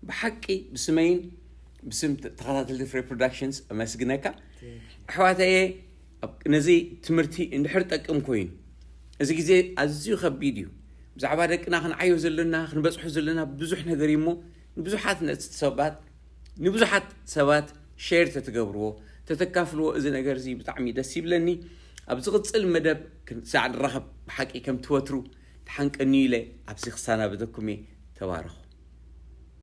ብሓቂ ብስመይን ብስም ተኸታተልቲ ፍሬ ፕሮዳክሽንስ ኣመስግነካ። ኣሕዋተየ ነዚ ትምህርቲ እንድሕር ጠቅም ኮይኑ እዚ ግዜ ኣዝዩ ከቢድ እዩ። ብዛዕባ ደቅና ክንዓዮ ዘለና ክንበፅሖ ዘለና ብዙሕ ነገር እዩ እሞ ንብዙሓት ነቲ ሰባት ንብዙሓት ሰባት ሼር ተትገብርዎ ተተካፍልዎ እዚ ነገር እዚ ብጣዕሚ ደስ ይብለኒ። ኣብ ዝቕፅል መደብ ክሳዕ ንራኸብ ብሓቂ ከም ትወትሩ ተሓንቀኒ ኢለ ኣብዚ ክሰናበተኩም እየ። ተባረኹ።